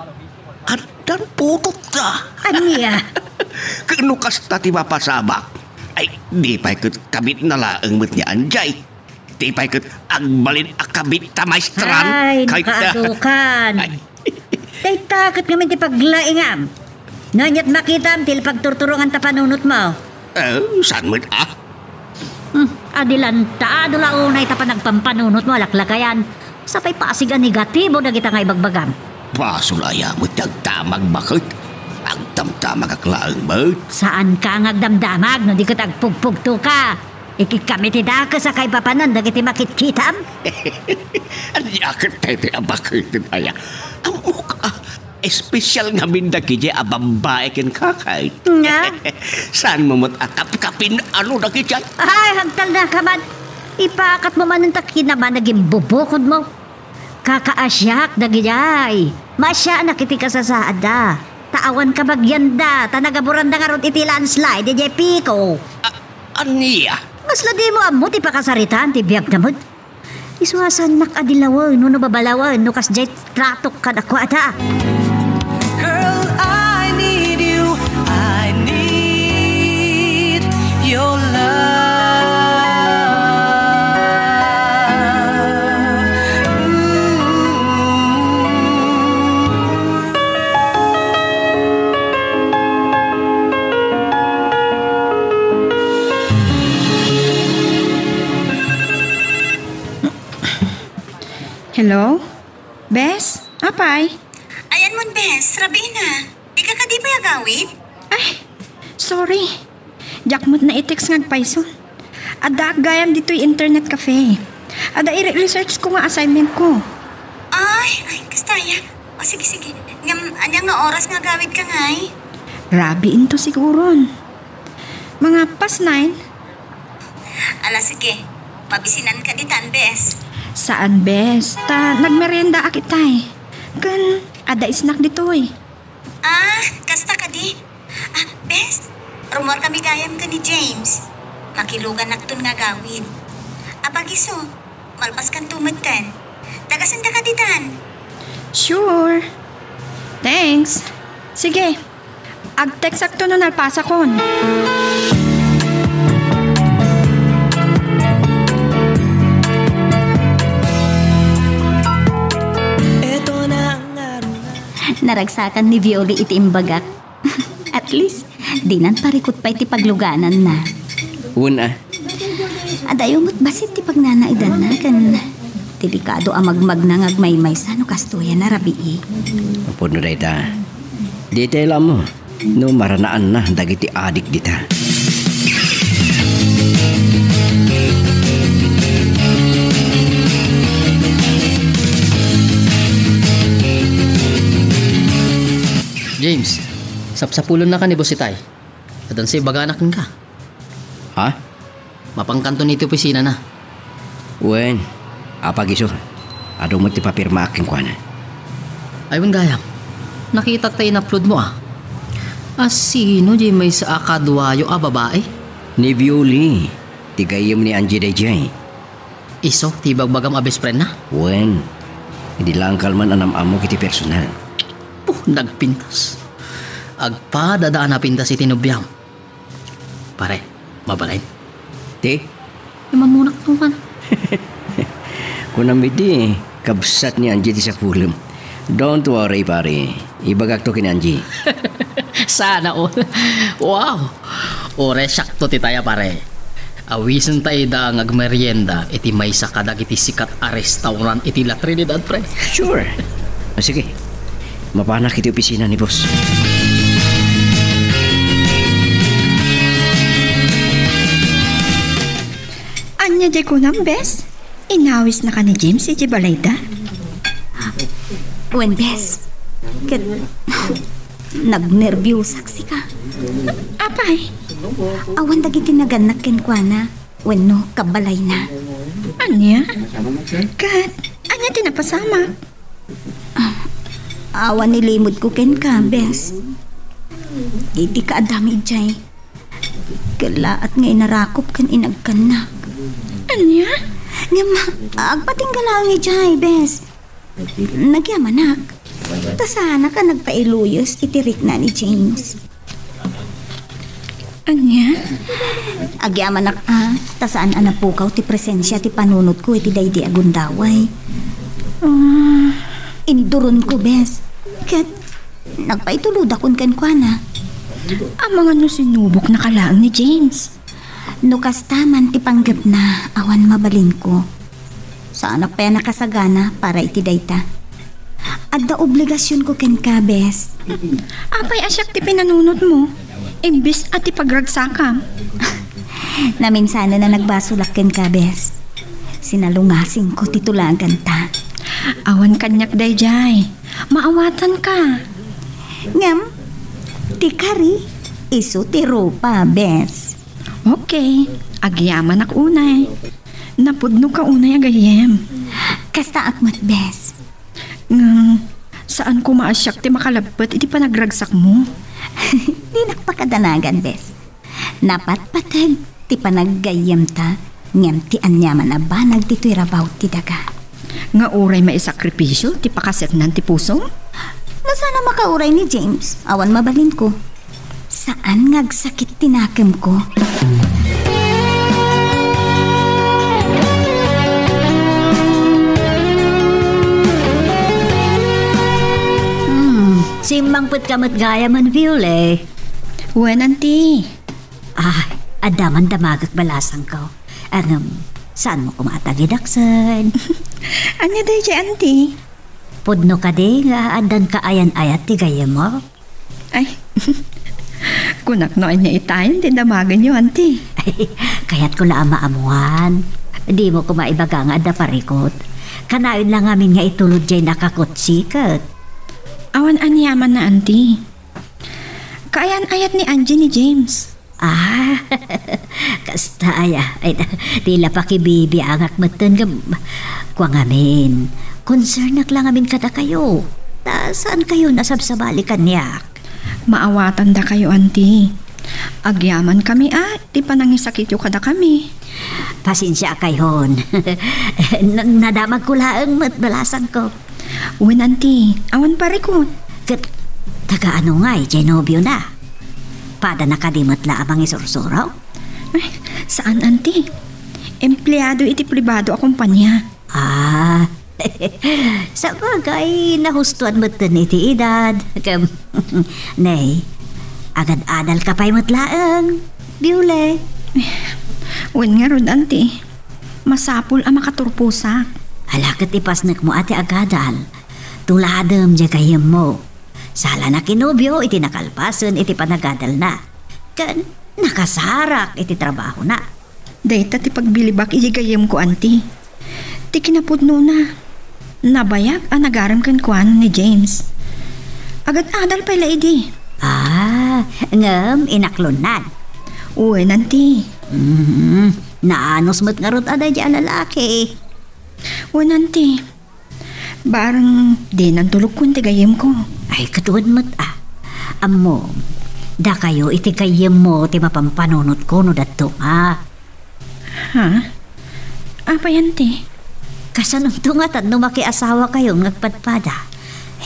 addan putotda. Ania? Ket no kasta ti mapasabak, ay, di pay ket kabitna laeng met ni Anjay. Ti pay ket agbalin a kabit ta maestran. Ay, kayta. Makaadukan. Ay. Dayta ket ngamin ti paglaingam. No aniat makitam ti pagturturonganta panunotmo. Eh, saan met a? Hmm, adilanta, adu la unay ta panagpampanunotmo a laklakayan. Sapay pasig a negatibo dagita nga ibagbagam. Basol aya met ti agdamag baket. Agdamdamagak laeng met. Saanka nga agdamdamag no di ket agpugpugtoka. Ikikam iti dakes a kaipapanan dagiti makitkitam? Ania ket daytoy a baketen aya? Ammok a, espesyal ngamin dagiti a babbai ken kakayt. Nga? Saanmo met a kapkapin-ano dagiti ay? Ay, hagtalnaka man. Ipakatmo manen ta kinama nagimbubukodmo. Kakaasiak dagidiay. Maasianak iti kasasaadda. Ta awan kabagianda, ta nagaburanda ngarud iti landslide idiay Pico. A-, ania? Kasla dimo ammo ti pakasaritaan ti biagna met. Isu a saannak a dilawen wenno babalawen no kasdiay tratok kadakuada. Girl, I need you. I need your love. Ooh. Hello? Bes? Apay? Ayan mon, Bes. Rabii na. Dika kadi pay agawid? Ay, sorry. Diak met nai-text nga agpayso. Addaak gayam ditoy internet cafe. Adda ire-research ko nga assignment ko. Ay, ay, kasta aya. O, sige, sige. Ngem, ania nga oras nga agawidka ngay? Rabii into siguron. Mga past nine. Ala, sige. Mabisinanka ditan, Bes. Saan, Bes. Ta nagmeriendaak itay. Ken, adda snack ditoy. Ah, kasta kadi. Ah, Bes, rumuarkami gayam ken ni James. Makiluganakton nga agawid. Apag-isu, malpaskanto metten. Dagasendaka ditan. Sure. Thanks. Sige. Agtextakto no nalpasakon. Naragsakan ni Violi iti imbagak. At least, dinan parikut pay ti paglugananna. Wen a. Adayo met bassit ti pagnanaedanna ken delikado a magmagna nga agmaymaysa no kastoy a narabii. Pudno dayta. Ditay la ammo no maranaanna dagiti adik dita. James, sapsapulennaka ni boss itay. Adda sa ibagana kenka. Ha? Mapankanto iti opisinana. Wen, apag-isu. Adu met ti papirmaak kenkuana. Ay, wen gayam. Nakitak ta in-upload mo, ah. A sino diay maysa a kaduayo a babai? Ni Violi. Ti gayyem ni Angie daydiay. Isu ti ibagbagam a best friend na? Wen, idi laeng kalman a nam-ammok iti personal. Puh, nagpintas. Agpadada a napintas iti nobiam. Pare, mabalin? Ti? Imamunak naman. Kunam idi, kabsat ni Angie ti sapulem. Don't worry, pare. Ibagakto ken Angie. Sana all. Wow! Uray siakto ti taya, pare. Awisenta ida nga agmerienda iti maysa kadagiti sikat a restaurant iti La Trinidad, pre. Sure. Ah, sige. Mapanak iti opisina ni boss. Ania diay kunam, bes? Inawisnaka ni James iti balayda? Wen, bes. Ket nagnerbiusak sika. Apay? Awan dagiti nagannak kenkuana wenno kabalayna. Ania? Ket ania ti napasamak? Ah, awan ni limudko kenka, bes. Iti kaadami idiay, kellaat nga inarakop ken inagkannak. Ania? Ngem, agpatingga laeng idiay, bes. Nagyamanak. Ta saanak a nagpailuyes iti rikna ni James. Ania? Agyamanak a, ta saan a napukaw ti presensia ti panunotko iti daydi a gundaway. Ah. Induronko, bes. Ket nagpaitulodakon kenkuana. Amangan no sinuboknaka laeng ni James. No kasta man ti panggepna, awan mabalinko. Saanak pay a nakasagana para iti dayta. Adda obligasionko kenka, bes. Apay a siak ti pinanunotmo, imbes a ti pagragsakam? Naminsanen a nagbasolak kenka, bes. Sinalungasingko ti tulaganta. Awan kaniak daydiay. Maawatanka. Ngem, ti kari, isu ti rupa, bes. Okay, agyamanak unay. Napudnoka unay a gayyem. Kastaak met, bes. Ngem, saan koma a siak ti makalappet iti panagragsakmo. Dinak pakadanagan, bes. Napatpateg ti panaggayyemta, ngem ti aniaman a banag ditoy rabaw ti daga. Nga uray maisakripisio ti pakaseknan ti pusom? No saan a makauray ni James, awan mabalinko. Saan nga agsakit ti nakemko. Hmm, simmangpetka met gayamen, Viole. Wen, anti. Ah, adda man damagek balasangko. Ngem, saanmo koma a tagidaksen? Ania daydiay, anti? Pudno kadi nga addanka ayan-ayat ti gayyemmo? Ay, kunak no ania itayen ti damagenyo, anti. Kayatko la a maammuan. Dimo koma ibaga nga adda parikut. Kanayon la ngamin nga itulod diay nakakutsiket. Awan aniamanna, anti. Kaayan-ayat ni Angie ni James. Ah, kasta aya. Ay, ti la pakibibiangak metten ngem kua ngamin. Concernnak la ngamin kadakayo. Ta saankayon a sabsabali kaniak. Maawatandakayo, anti. Agyamankami a ti panangisakityo kadakami. Pasensiakayon. Na-, nadamagko laeng met balasangko. Wen, anti, awan parikut. Ket taga ano ngay diay nobiona? Padana kadi met la a mangisursuro? Ay, saan, anti. Empleado iti pribado a kompania. Ah, sabagay, nahustoan metten iti edad. Kem, nay, agad-adalka pay met laeng, Biule. Wen ngarud, anti. Masapul a makaturposak. Ala ket ipasnekmo a ti agadal. Tuladem diay gayyemmo. Sala nakinobio iti nakalpasen iti panagadalna. Ken nakasarak iti trabahona. Dayta ti pagbilibak iti gayyemko, anti. Ti kinapudnona, nabayag a nagarem kenkuana ni James. Agad-adal pay la idi. Ah, ngem inaklonnan. Wen, anti. Mm, naanus met ngarud a daydi a lalaki. Wen, anti. Bareng dinan tulogko ti gayyemko. Ay, ket wen met a. Ammom, dakayo iti gayyemmo ti mapampanunotko no dadduma. Ha? Apay, anti? Kasanonto ngatan no makiasawakayon nga agpadpada?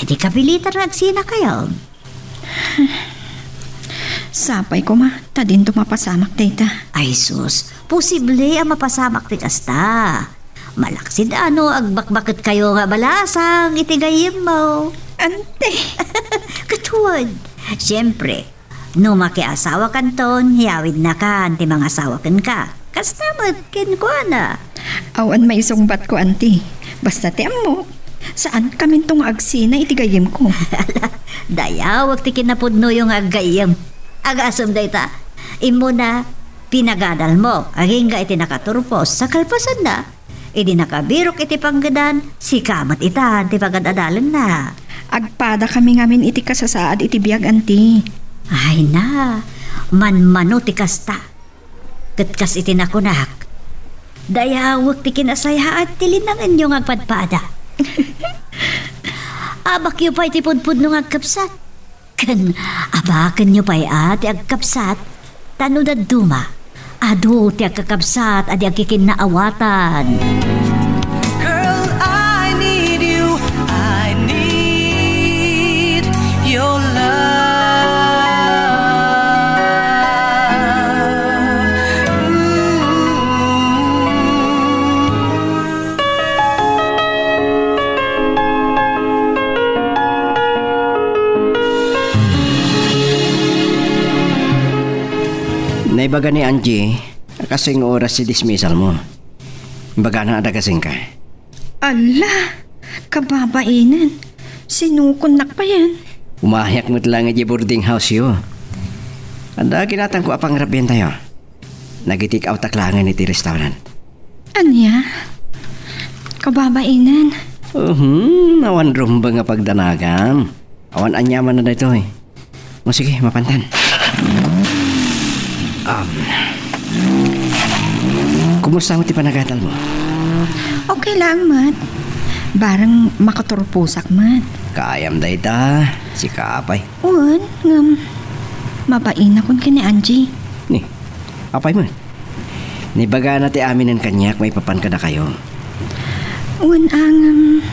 Idi kapilitan nga agsinakayon. Sapay koma, ta dinto mapasamak dayta. Ay sus, posible a mapasamak ti kasta. Malaksid a no agbakbaketkayo nga balasang iti gayyemmo. Anti. Ket wen, siempre, no makiasawakanton, yawidnakan ti mangasawa kenka. Kasta met kenkuana. Awan maisungbatko, anti. Basta ti ammok, saankaminto nga agsina iti gayyemko. Ala, dayawek ti kinapudnoyo nga aggayyem. Agasem dayta, immuna, pinagadalmo, agingga iti nakaturpos, sa kalpasanna, idi nakabirok iti panggedan, sika met itan ti pagad-adalenna. Agpadakami ngamin iti kasasaad iti biag, anti. Ay na, manmano ti kasta. Ket kas iti nakunak, dayawek ti kinasayaat ti linangenyo nga agpadpada. Abakyo pay ti pudpudno nga agkabsat. Ken abakenyo pay a ti agkabsat, ta no dadduma, adu ti agkakabsat a di agkikinnaawatan. Girl, I need you. I need your love. Naibaga ni Angie a kasing oras ti dismissal mo. Imbagana a dagasenka. Ala, kababainen. Sinukonnak payen. Umayak met laeng idiay boarding house-yo. Adda kinatangko a pangrabientayo. Nagi-take out-ak laengen iti restaurant. Ania? Kababainen. Uhum, awan rumbeng a pagdanagan. Awan aniamanna daytoy. O sige, mapantan. Um, kumusta met ti panagadal mo? Okay lang, Mat. Barang makaturposak, Mat. Kayam dayta. Sika pay. Wen, ngem, mabainakon ken ni Angie. Ni, apay met? Naibagana ti aminen kaniak maipapan kadakayo. Wen, ngem,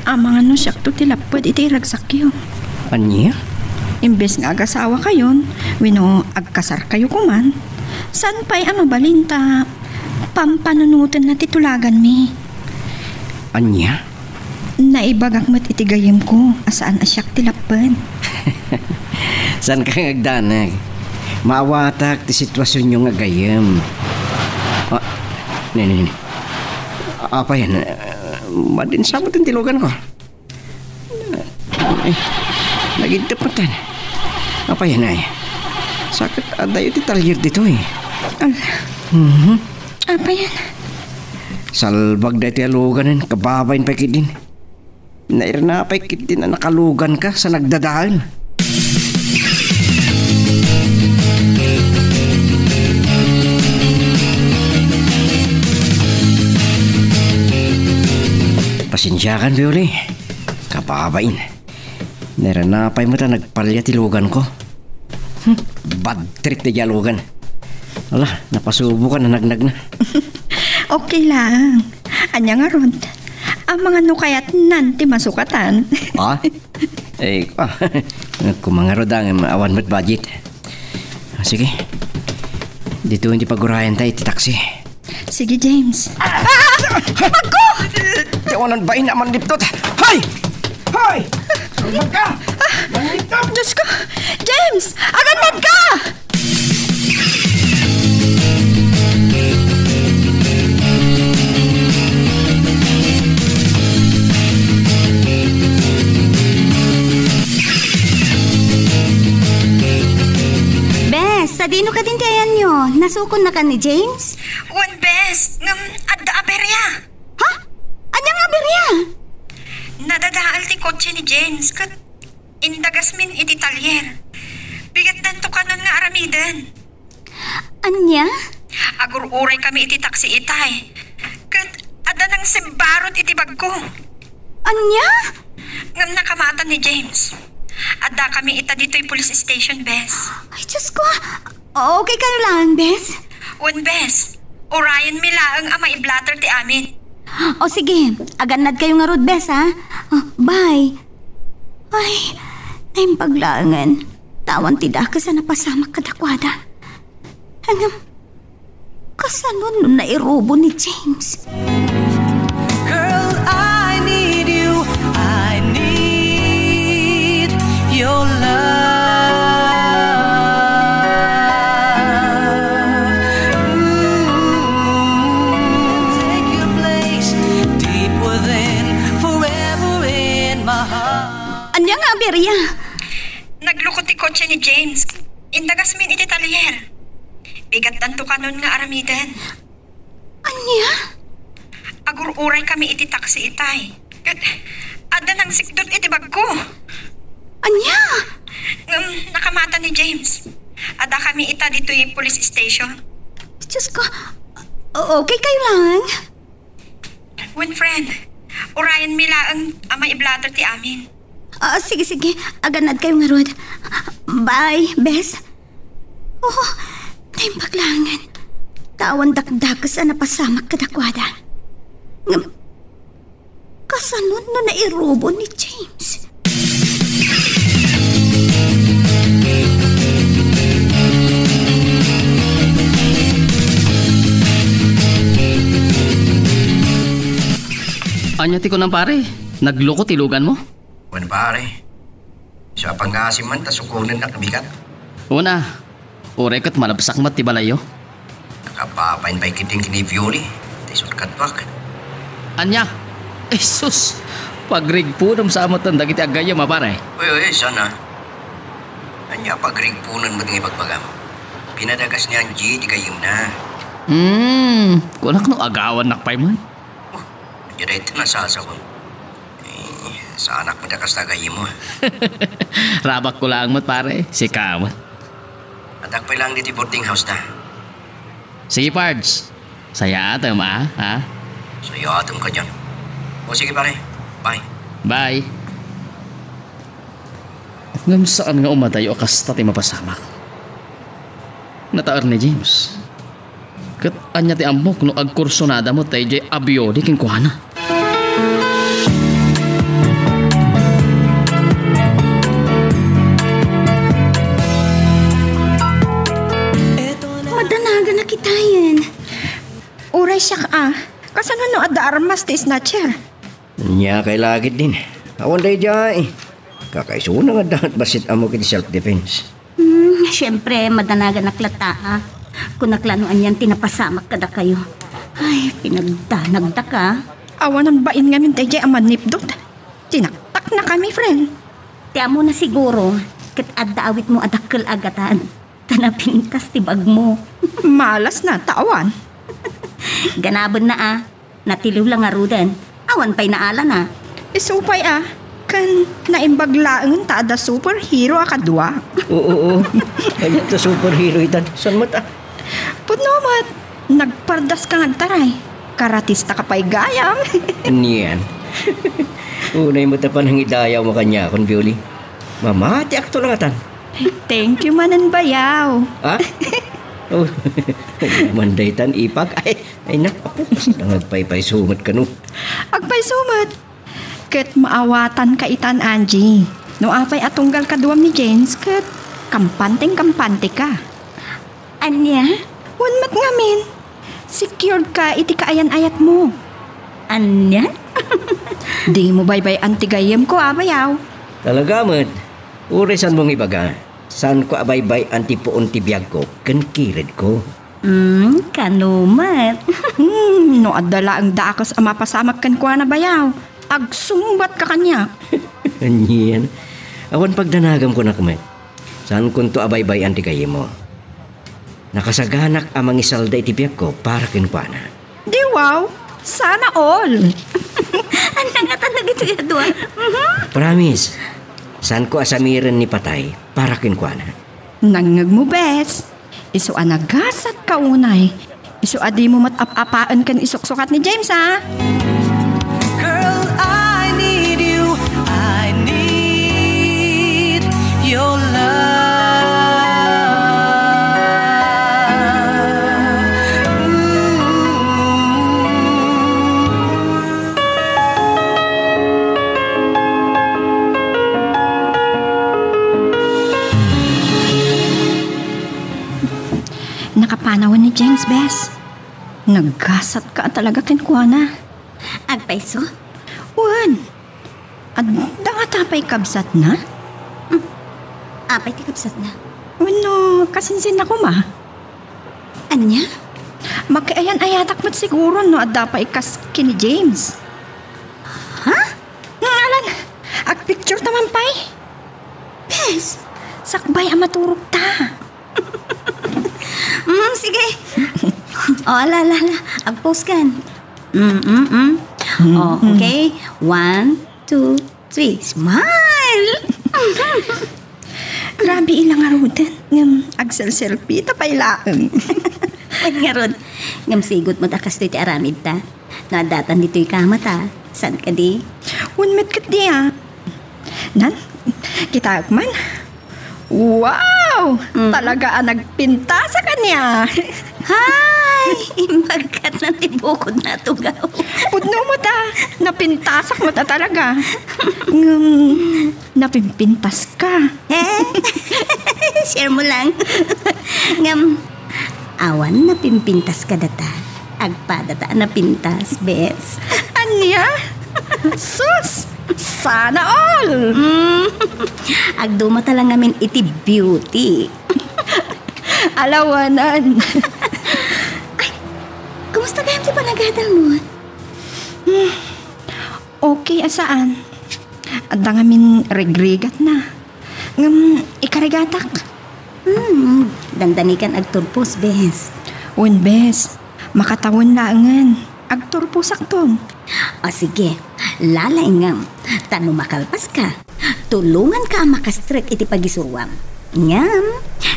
amangan no siakto ti lapped iti iragsakyo. Ania? Imbes nga agasawakayon, wenno agkasarkayo koman, saan pay a mabalin ta pampanunotenna ti tulaganmi? Ania? Naibagak met iti gayyemko a saan a siak ti lapped. Saanka nga agdanag? Maawatak ti situasionyo nga gayyem. Ah, nini, nini. Apayen, ah, madin sa met ti luganko. Ay, nagidtep met. Apayen ay. Sa ket adayo ti talyer ditoy. Ala. Mhm. Apayen. Salbag daytoy a luganen, kababain pay ketdin. Nairna pay ketdin a nakaluganka sa nagdadael. Pasensiakan, Violi. Kababain. Nairna pay met a nagpalia ti luganko. Hmm, bad trip ti dialogan. Ala, napasubokan a nagnagna. Okay lang. Ania ngarud? Amangan no kayatnan ti masukatan. Ah? Eh, ah, kumangarud ang awan met budget. Sige. Dito hindi pagurayanta iti taxi. Sige, James. Ah! Bagko! Di awanan bain a manliptot. Hay! Hay! Salbag ka! Manliptot! Diyos ko! James! Agannad ka! Bes, sadino kadin ti ayanyo? Nasukon na ka ni James? Wen, bes, ngem adda aberia. Ha? Ania nga aberia? Nadadael ti kotse ni James ket indagasmin iti talyer. Bigatdanto kanon nga aramiden. Ania? Agur-uray kami iti taksi itay. Ket adda nangsibarut iti bagko. Ania? Ngem nakamatan ni James. Adda kami ita ditoy police station, bes. Ay, Diyos ko. Okay kayo lang, bes? Wen, bes. Urayenmi laeng a maiblatter ti amin. O sige, agannad kayo ngarud, bes, ha? O, bye. Ay, naimbag laengen. Tawan ti dakes a napasamak kadakuada. Ngem, kasano no nairubo ni James? Girl, I need you. I need your love. Ooh, take your place deep within, forever in my heart. Ania nga aberia? Naglukot ti kotse ni James. Indagasmin iti talyer. Bigatdanto kanon nga aramiden. Ania? Agur-uray kami iti taksi itay. Ket adda nangsikdut iti bagko. Ania? Ngem nakamatan ni James. Adda kami ita ditoy police station. Diyos ko, o-, okay kayo lang? Wen, friend, urayenmi laeng a maiblatter ti amin. Ah, sige, sige. Agannad kayo ngarud. Bye, bes. Oh, naimbag laengen. Tawan dakdakes a napasamak kadakuada. Ngem, kasano no nairubo ni James? Ania ti kunam, pare? Nagloko ti luganmo? Wen, pare. Isu a pangngaasim man ta sukonen a kabigat. Una, Uray ket malabsak met ti balayyo. Nakapapain pay ketdin ken ni Violi. Ti sulkatpak. Ania? Jesus! Pagrigpunem sa met dagiti aggayem a, pare. Uy, uy, saan a? Ania pagrigpunen met nga ibagbagam? Pinadagas ni Angie ti gayyemna. Hmm, kunak no agawannak pay man. Oh, ania dayta nasasawen? Eh, saanak met a kasta gayyemmo, a. Rabakko laeng met, pare. Sika met. Addak pay laeng ditoy boarding house ta. Sige, Pards. Sayaatem, a, ha? Sayaatem kadian. O, sige, pare. Bye. Bye. Ngem saan nga umadayo a kasta ti mapasamak. Nataer ni James. Ket ania ti ammok no agkursunada met daydiay a Violi kenkuana? Madanagan a kitayen. Uray siak a. Kasano no adda armas ti snatcher? Ania kay la ketdin? Awan daydiay. Kakaisuna nga adda met bassit ammok iti self-defense. Hmm, siempre, madanaganak latta, a. Kunak la no anian ti napasamak kadakayo. Ay, pinagdanagdaka. Awanan bain ngamin daydiay a mannipdut. Tinaktaknakami, friend. Ti ammona siguro, ket adda awitmo a dakkel a gatad. Ta napintas ti bagmo. Malasna, ta awan. Ganabenna, a. Natiliw la ngaruden. Awan pay naalana. Isu pay, a. Ken naimbag laeng ta adda superhero a kadua. Oo, oo. Ania ta superhero itan? Saan met, a? Pudno met. Nagpardaska nga agtaray. Karatistaka pay gayam. Anian? Unay met a panangidayawmo kaniakon, Violi. Mamatiakto la ngatan. Thank you manen, bayaw. Ha? Oh. Ania man daytan, ipag? Ay, ay, nak, apo. Nangagpaypayso met kano. Agpayso met. Ket maawatanka itan, Angie. No apay a tunggal kaduam ni James, ket kampanten kampanteka. Ania? Wen met ngamin, secured ka iti kaayan-ayatmo. Ania? Dimo baybay-an ti gayyemko, a, bayaw. Talaga met. Uray saanmo nga ibaga, saanko a baybay-an ti puon ti biagko ken kiredko. Hmm, kano met? Hmm, no adda laeng dakes a mapasamak kenkuana, bayaw, agsungbatka kaniak. Anian? Awan pagdanagam kunak met. Saankonto a baybay-an ti gayyemmo. Nakasaganak a mangisalda iti biagko para kenkuana. Di wow! Sana all! Ania ngatan dagitoy a dua? Mhm. Promise, saanko a samiren ni patay para kenkuana. Nangngegmo, bes. Isu a nagasatka unay. Isu a dimo met ap-apaen ken isuksukat ni James, a. Girl, I need you. I need your love. Ooh. Nakapanawen ni James, bes. Nagasatka talaga kenkuana. Agpayso? Wen. Adda ngata pay kabsatna? Hmm. Apay ti kabsatna? Wenno, kasinsinna koma? Ania? Makiayan-ayatak met siguro no adda pay kas ken ni James. Ha? Nga alan, agpicture ta man pay? Bes, sakbay a maturogta. Mm, sige. O, ala, ala, ala. Ag-pose kan. Mm, mm, mm. O, okay. One, two, three. Smile! Grabe ila ngaruden. Ngem, agselselfie ta pay laeng. Ay, ngarud. Ngem, sigut met a kastoy ti aramidta. No addatan ditoy kama ta. Saan kadi? Wen met ketdi, a. Nan, kitaek man. Wow! Mm. Talaga a nagpintasak ania. Hay! Imbagkat na ti bukod na tugaw. Pudno met a, napintasak met a talaga. Ngem, napimpintas ka. Eh? Share mo lang. Ngem, awan napimpintas kadata. Agpadata a napintas, bes. Ania? Sus! Sana all! Mm. Agdumata lang ngamin iti beauty. Alawanan. Ay, kumusta gayam ti panagadalmo? Hmm, okay a saan. Adda ngamin rigrigat na. Ngem ikarigatak. Hmm, dandanikan agturpos, bes. Wen, bes. Makatawen laengen. Agturposakton. O sige, lalaingem. Ta no makalpaska, tulonganka a makastrek iti pagisuruam. Ngem,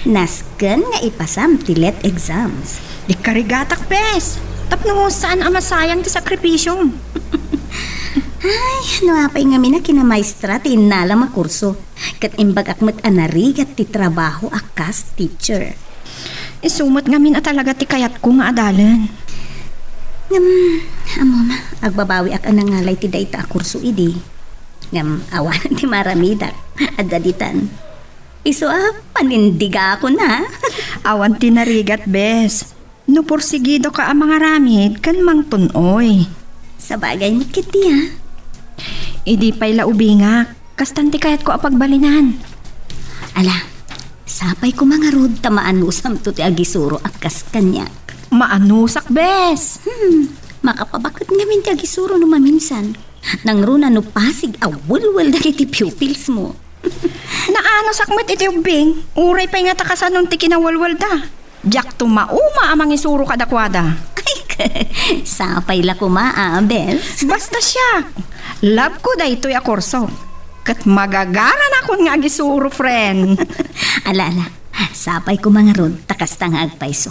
nasken nga ipasam ti let exams. Ikarigatak, bes. Tapno saan a masayang ti sakripisiom. Ay, no apay ngamin a kinamaestra ti innalam a kurso. Ket imbagak met a narigat ti trabaho a kas teacher. Isu met ngamin a talaga ti kayatko nga adalen. Ngem, ammom, agbabawiak a nangalay ti dayta a kurso idi. Ngem, awan ti maaramidak. Adda ditan. Isu a panindigakon a. Awan ti narigat, bes. No porsigidoka a mangaramid ken mangtun-oy. Sabagay met ketdi a. Idi pay la ubingak, kastan ti kayatko a pagbalinan. Ala, sapay koma ngarud ta maanusamto ti agisuro a kas kaniak. Maanusak, bes! Hmm, makapabaket ngamin ti agisuro no maminsan. Nangruna no pasig a welwel dagiti pupils mo. Naanusak met iti ubbing, uray pay nga ta kasanon ti kinawelwelda. Diakto mauma a mangisuro kadakuada. Ay, sapay la koma a, bes. Basta siak, love ko daytoy a kurso. Ket magagaranakon nga agisuro, friend. Ala, ala. Sapay koma ngarud, ta kasta nga agpayso.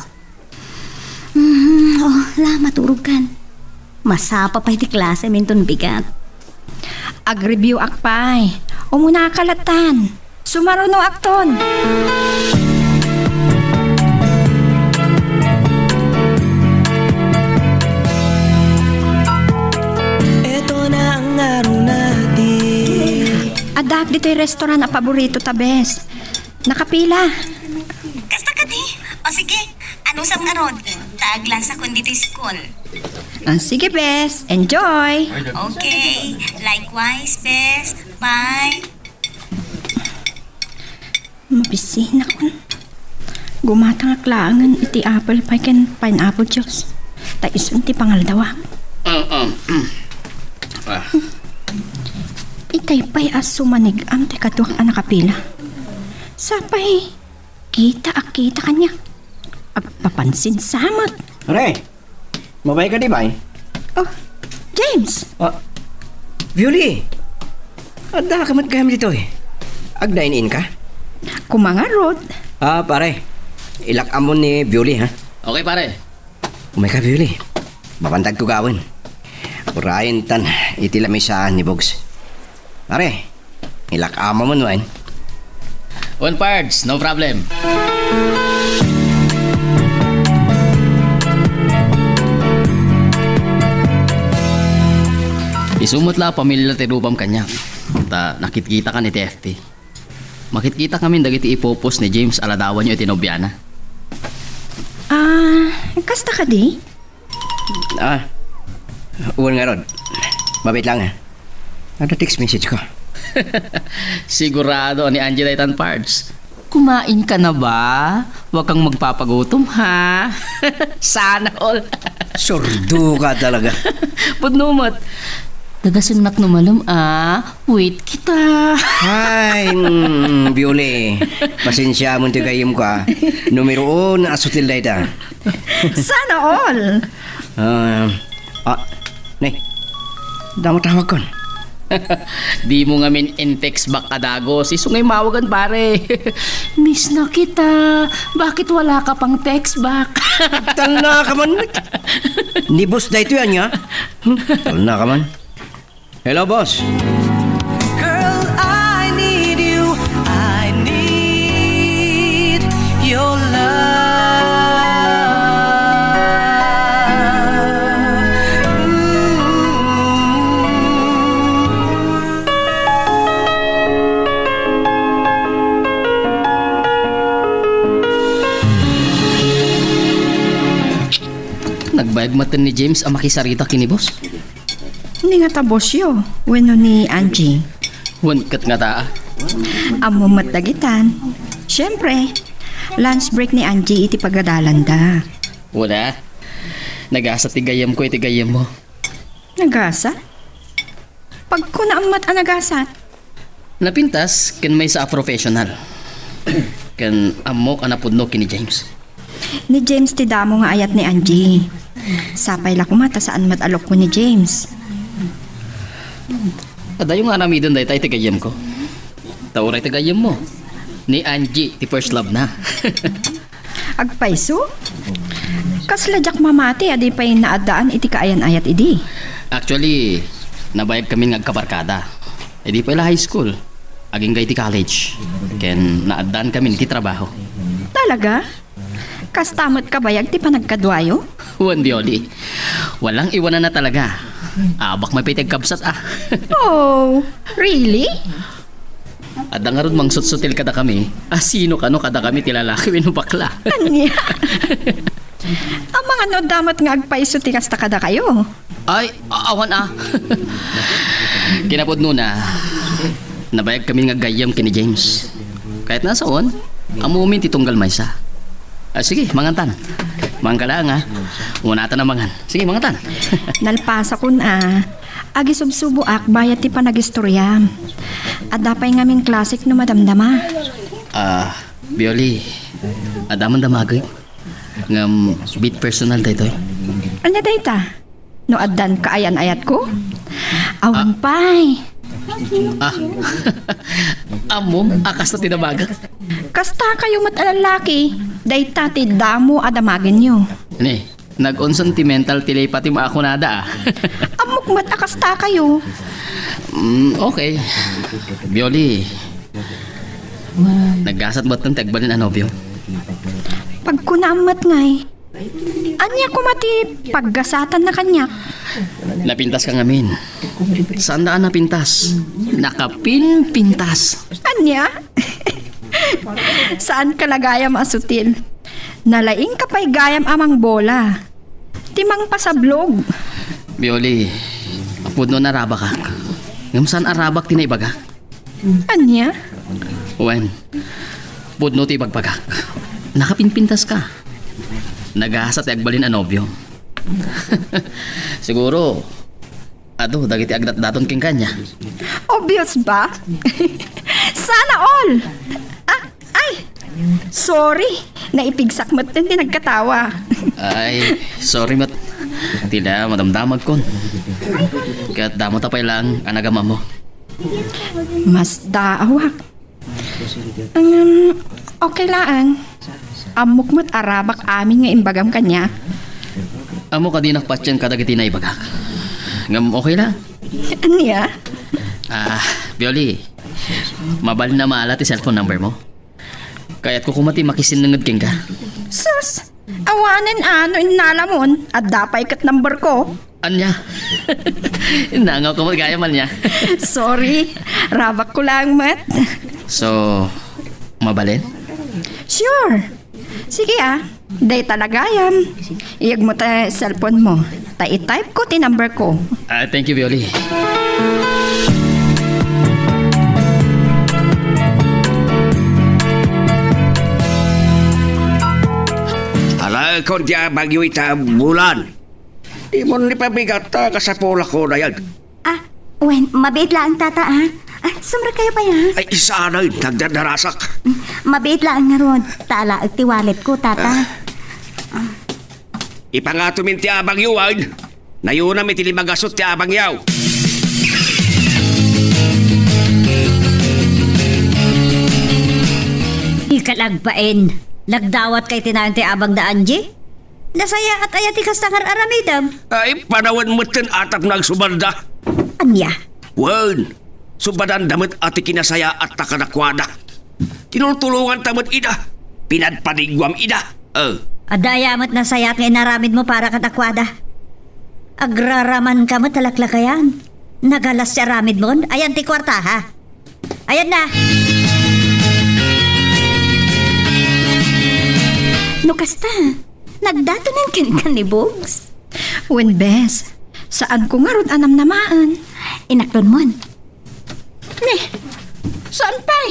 Hmm, oh, la, maturogkan. Masapa pay ti klasem inton bigat. Agreview-ak pay. Umunaka lattan. Sumarunoakton. Eto na ang araw natin. Addaak ditoy restaurant a paborito ta, bes. Nakapila. Kasta kadi? O sige, anusam ngarud. Ta aglansakon ditoy school. Ah, sige, bes. Enjoy. Okay. Likewise, bes. Bye. Mabisinakon. Gumatangak laengen iti apple pie ken pineapple juice. Ta isun ti pangaldawak. Ah, ah, mm. Ah. Itay pay a sumanig-am ti kaduak a nakapila. Sapay, kita a kita kaniak. Agpapansin sa met. Are, mabay kadi, bay? Oh, James! Ah, Violi! Addaka met gayam ditoy. Agdine-in ka? Koma ngarud. Ah, pare. Ilak-amon ni Violi, ha? Okay, pare. Umay ka, Violi. Mabantagko gawen. Urayen tan iti lamisa ni Bugs. Pare, ilak-amon wen. Wen, Pards, no problem. Isu met la a pamilya ti rupam kaniak. Ta nakitkitakan iti F B. Makitkita ngamin dagiti ipupos ni James a ladawanyo iti nobiana. Ah, kasta kadi? Ah, wen ngarud. Mabit lang, ah. Adda text message ko. Sigurado ni Angie daytan, Pards. Kumain ka na ba? Huwag kang magpapagutom, ha? Sana all. Surdo ka talaga. Pudno met. Dagasengnak no malem, ah. Wait kita. Ay, mm, Biole. Pasensiamon ti gayyemko, ah. Numero uno a sutil dayta. Sana all. Ah, ah, ne. Damo tawagkon. Dimo ngamin in-text back a dagos. Isu nga imawagan, pare. Miss na kita. Bakit wala ka pang text back? Talna ka man. Ni boss daytoy ania. Talna ka man. Hello, boss. Girl, I need you. I need your love. Ooh. Nagbayag maten ni James a makisarita ken ni boss. Ni nga ta bossyo, wenno ni Angie? Wen ket nga ta. Ammo met dagitan. Siyempre, Lunch break ni Angie iti pagadalanda. Wala. Nagasat ti gayyemko iti gayyemmo. Nagasat? Pagkunaam met a nagasat. Napintas ken maysa a professional. Ken ammok a napudno ken ni James. Ni James ti damo nga ayat ni Angie. Sapay la koma ta saan met a lokko ni James. Adayo nga aramiden dayta iti gayyemko. Ta uray ti gayyemmo. Ni Angie ti first love na. Agpayso? Kasla diak mamati a di pay naaddaan iti kaayan-ayat idi. Actually, nabayag kami nga agkabarkada. Idi pay la high school, agingga iti college. Ken naaddaan kami iti trabaho. Talaga? Kasta met kabayag ti panagkaduayo? Wen, Bioli. Walang iwanan na talaga. Abak may pay ti agkabsat, ah. Oh, really? Adda ngarud mangsutsutil kadakami. Ah, sino kano kadakami ti lalaki wenno bakla? Ania? Amangan no adda met nga agpayso ti kasta kadakayo. Ay, a-, awan, ah. Kinapudnona, nabayag kami nga aggayyem ken ni James. Kayatna a sawen, ammomin ti tunggal maysa. Ah, sige, mangantan. Mangkalaang, ah. Unatan a mangan. Sige, mangantan. Nalpasakon, ah. Agisubsuboak bayat ti panagistoriam. Adda pay ngamin classic no madamdama. Ah, Bioli, adda man damagek. Ngem, bit personal daytoy. Ania dayta? No addan kaayan-ayatko? Awan Ah. pay. Ah. Ammom a kasta ti damagek? Kasta kayo met a lalaki, dayta ti damo a damagenyo. Ni, nag-unsentimental ti lepa ti maakunada, ah. Ammok met a kasta kayo. Mm, okay. Bioli, nagasat met ti agbalin a nobio. Pagkunam met ngay. Ania koma ti paggasatanna kaniak? Napintas ka ngamin. Saan daan napintas? Nakapinpintas. Ania? Saan ka la gayam a sutil? Nalaing ka pay gayam a mangbola. Ti mangpasablog. Bioli, pudno a rabakak. Ngem saan a rabak ti naibagak? Ania? Wen, pudno ti ibagbagak. Nakapinpintas ka. Nagasat ti agbalin a nobio. Siguro, adu, dagiti agdatdaton kenka ania. Obvious ba? Sana all! Ah, ay! Sorry! Naipigsak met ti nagkatawa. Ay, sorry met. Ti la, madamdamagkon. Ket damo ta pay lang a nagamammo. Masdaawak. Um, okay laeng. Ammok met a rabak amin nga imbagam kaniak. Ammok a dinak patien kadagiti naibagak. Ngem okay lang. Ania? Ah, Bioli, mabalin a maala ti cellphone number mo? Kayatko koma ti makisinnanged kenka. Sus! Awanen a no innalamon, adda pay ket number ko. Ania? Nangaw ka met gayam ania? Sorry, rabak ko lang met. So, mabalin? Sure. Sige ah, dayta la gayam. Iyegmo ta cellphone mo. Ta i-type ko ti number ko. Ah, thank you, Bioli. Alakon ti abangyo ita bulan. Di mo ni pabigat ta kasapulak ko dayan. Ah, wen, mabiit laeng tata, ah. Ah, sumrek kayo pa, ah. Ay, isa na yun, nagdadarasak. Mabiit laeng ngarud, ta alaek ti wallet ko, tata. Ah. Ipangato min ti abangyo, wen. Nayunam iti lima gasut ti abangyaw. Ika agbain, nagdawat kay tinayon ti abang da Angie? Nasayaat aya ti kasta nga aramidem? Ay, panawen metten a tapno agsubalda. Ania? Wen, subadanda met a ti kinasayaat ta kadakuada. Tinultulonganta met ida. Pinadpadiguam ida. Eh. Adda aya met nasayaat nga inaramidmo para kadakuada? Agraramanka met a laklakayan. Nagalas ti aramidmon? Ayan ti kuarta, ha? Ayan na. No kasta, nagdatonen kenka ni Bugs? Wen, bes. Saanko ngarud a namnamaen. Inaklonmon. Ni, saan pay?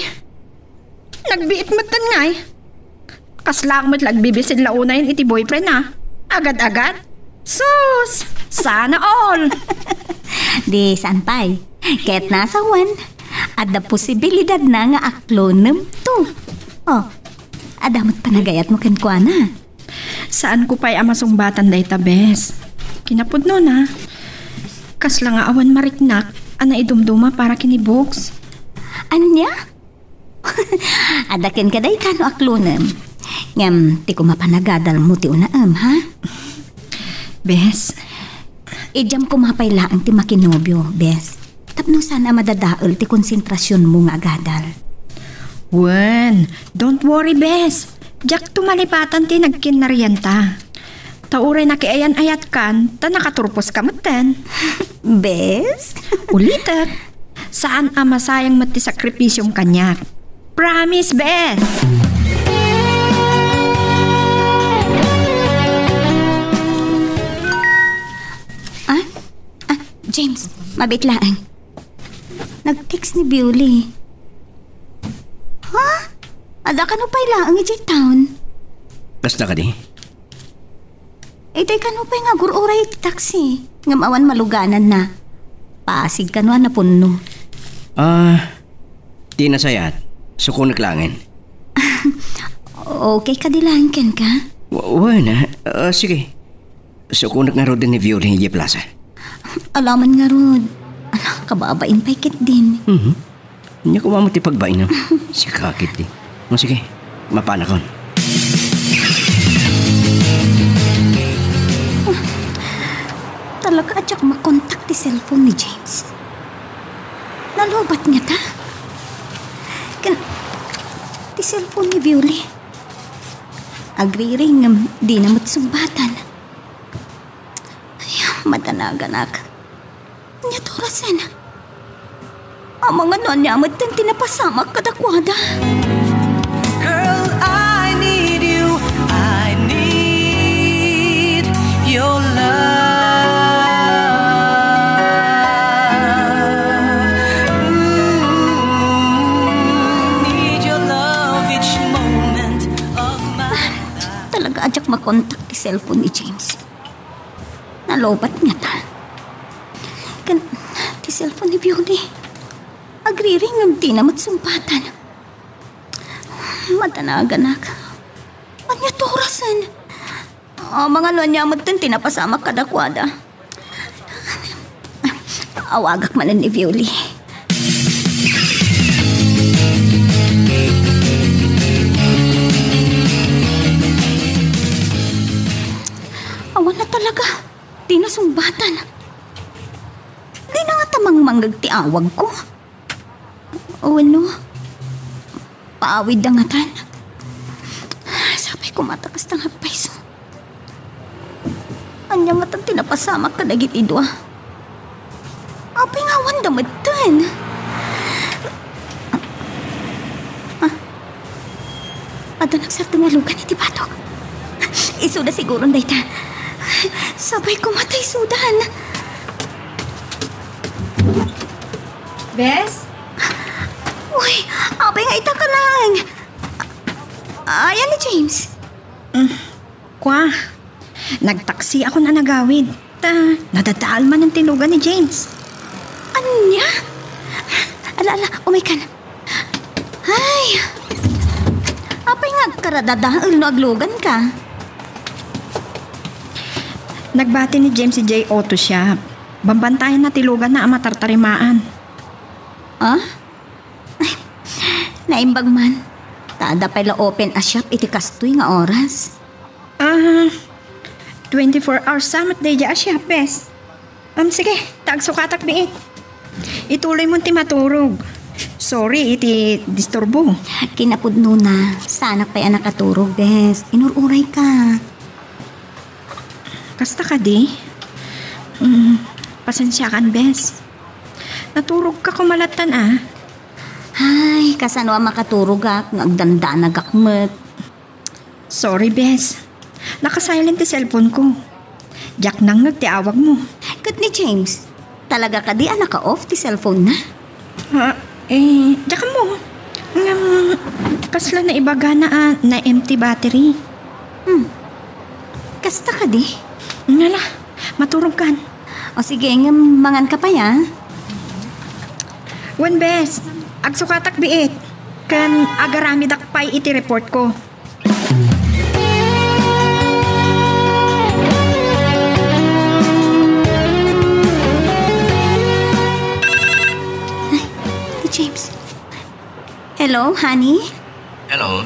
Nagbiit metten ngay. Kasla met la agbibisin la unayen iti boyfriend, a. Agad-agad? Sus! Sana all! Di saan pay. Ket nasawen, adda posibilidadna nga aklonemto. Oh, adda met panagayatmo kenkuana. Saanko pay a masungbatan dayta, bes. Kinapudnona, kasla nga awan mariknak a naidumduma para ken ni Books. Ania? Adda kenka dayta no aklonem. Ngem, ti koma panagadalmo ti unaem, ha? Bes. Idiam koma pay laeng ti makinobio, bes. Tapno saan a madadael ti konsentrasionmo nga agadal. Wen, don't worry, bes. Diak tumalipatan ti nagkinnarianta. Ta uray nakiayan-ayatkan, ta nakaturposka metten. Bes? Ulitek, saan a masayang met ti sakripisiom kaniak. Promise, bes! Ah? Ah, James, mabiit laeng. Nag-text ni Bewley. Ha? Adda kano pay laeng idiay town? Kasta kadi? Itay kano pay nga agur-uray iti taxi, ngem awan malugananna. Pasig kano a napunno. Ah, ti nasayat, sukonek laengen. Okay kadi laeng kenka? W-, wen, ah, ah, sige. Sukonek ngaruden ni Violin idiay plaza. Alaman ngarud. Ala, kababain pay ketdin. Mhm. Ania koma met ti pagbainam? Sika ketdi. O, sige. Mapanakon. Talaga a diak makontak ti cellphone ni James. Nalobat ngata? Ken ti cellphone ni Violin. Agriring ngem dina met sungbatan. Ay, madanaganak. Ania ti orasen? Amangan no ania metten ti napasamak kadakuada. Girl, I need you. I need your love. Ooh, need your love each moment of my life. Talaga a diak makontak ti cellphone ni James. Nalobat ngata. Ken ti cellphone ni Violin. Agriring ngem dina met sungbatan. Madanaganak. Ania ti orasen? Amangan no ania metten ti napasamak kadakuada. Awagak manen ni Violin. Awan na talaga. Dina sungbatan. Dina ngata mangmangngeg ti awagko. Wenno, paawidda ngatan. Sapay koma ta kasta nga agpayso. Ania ngatan ti napasamak kadagiti dua? Apay nga awanda metten? Ah, adda nagsardeng a lugan iti batok. Isuda siguron dayta. Sapay koma ta isudan. Bes? Uy, apay nga ita ka lang. Ayan ni James. Mm, kua, nagtaksiakon a nagawid. Ta, nadadael manen ti lugan ni James. Ania? Ala, ala, umaykan. Ay, apay nga agkaradadael no agluganka? Nagbati ni James idiay auto shop. Bambantayanna ti luganna a matartarimaan. Ah? Naimbag man. Ta adda pay la open a shop iti kastoy nga oras. Ah, twenty-four hours sa met daydiay a shop, bes. Um, sige, ta agsukatak biit. Ituloymon ti maturog. Sorry iti disturbo. Kinapudnona, saanak pay a nakaturog, bes. Inur-urayka. Kasta kadi? Mm, pasensiakan, bes. Naturogka koma lattan, ah. Ay, kasano a makaturogak nga agdandanagak met? Sorry, bes. Naka-silent ti cellphone ko. Diak nangngeg ti awagmo. Ket ni James, talaga kadi a naka-off ti cellphone na? Ha? Eh, diak ammo. Ngem, Kasla naibagana a na-empty battery. Hmm. Kasta kadi? Ngala, maturog kan. O sige, ngem mangan ka pay, a? Wen, bes, agsukatak biit. Ken agaramidak pay iti report ko. Ay, ni James. Hello, honey? Hello.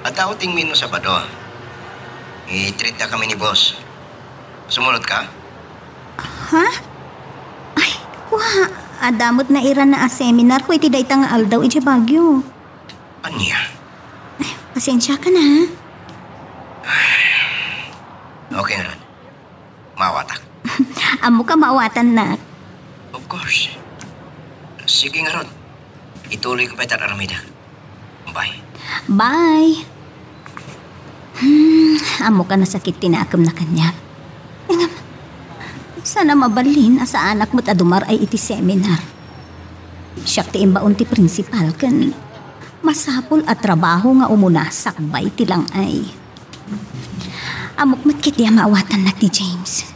Adda outing mi no Sabado. I-treat da kami ni boss. Sumulod ka? Ha? Ay, kua, adda met nairana a seminar ko iti dayta nga aldaw idiay Baguio. Ania? Ay, pasensiakan, ha? Okay ngarud. Maawatak. Ammok a maawatannak. Of course. Sige ngarud. Ituloy ko pay ta aramidek. Bye. Bye. Hmm, ammok a nasakit ti nakemna kaniak. Ngem, saan a mabalin a saanak met a dumar-ay iti seminar. Siak ti imbaon ti principal ken masapul a trabaho nga umuna sakbay ti lang-ay. Ammok met ketdi a maawatannak ni James.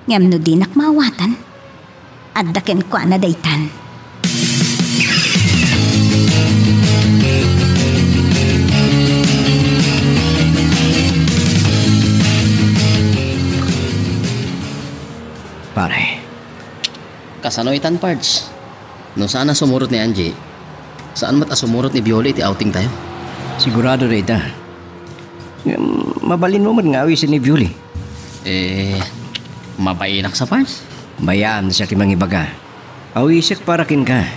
Ngem no dinak maawatan, adda kenkuana daytan. Pare. Kasano itan, Pards? No saan a sumurot ni Angie, saan met a sumurot ni Bioli iti outing tayo? Sigurado dayta. Ngem, mabalinmo met nga awisen ni Bioli. Eh, mabainak sa, Pards? Bayaan siak ti mangibaga. Awisek para kenka.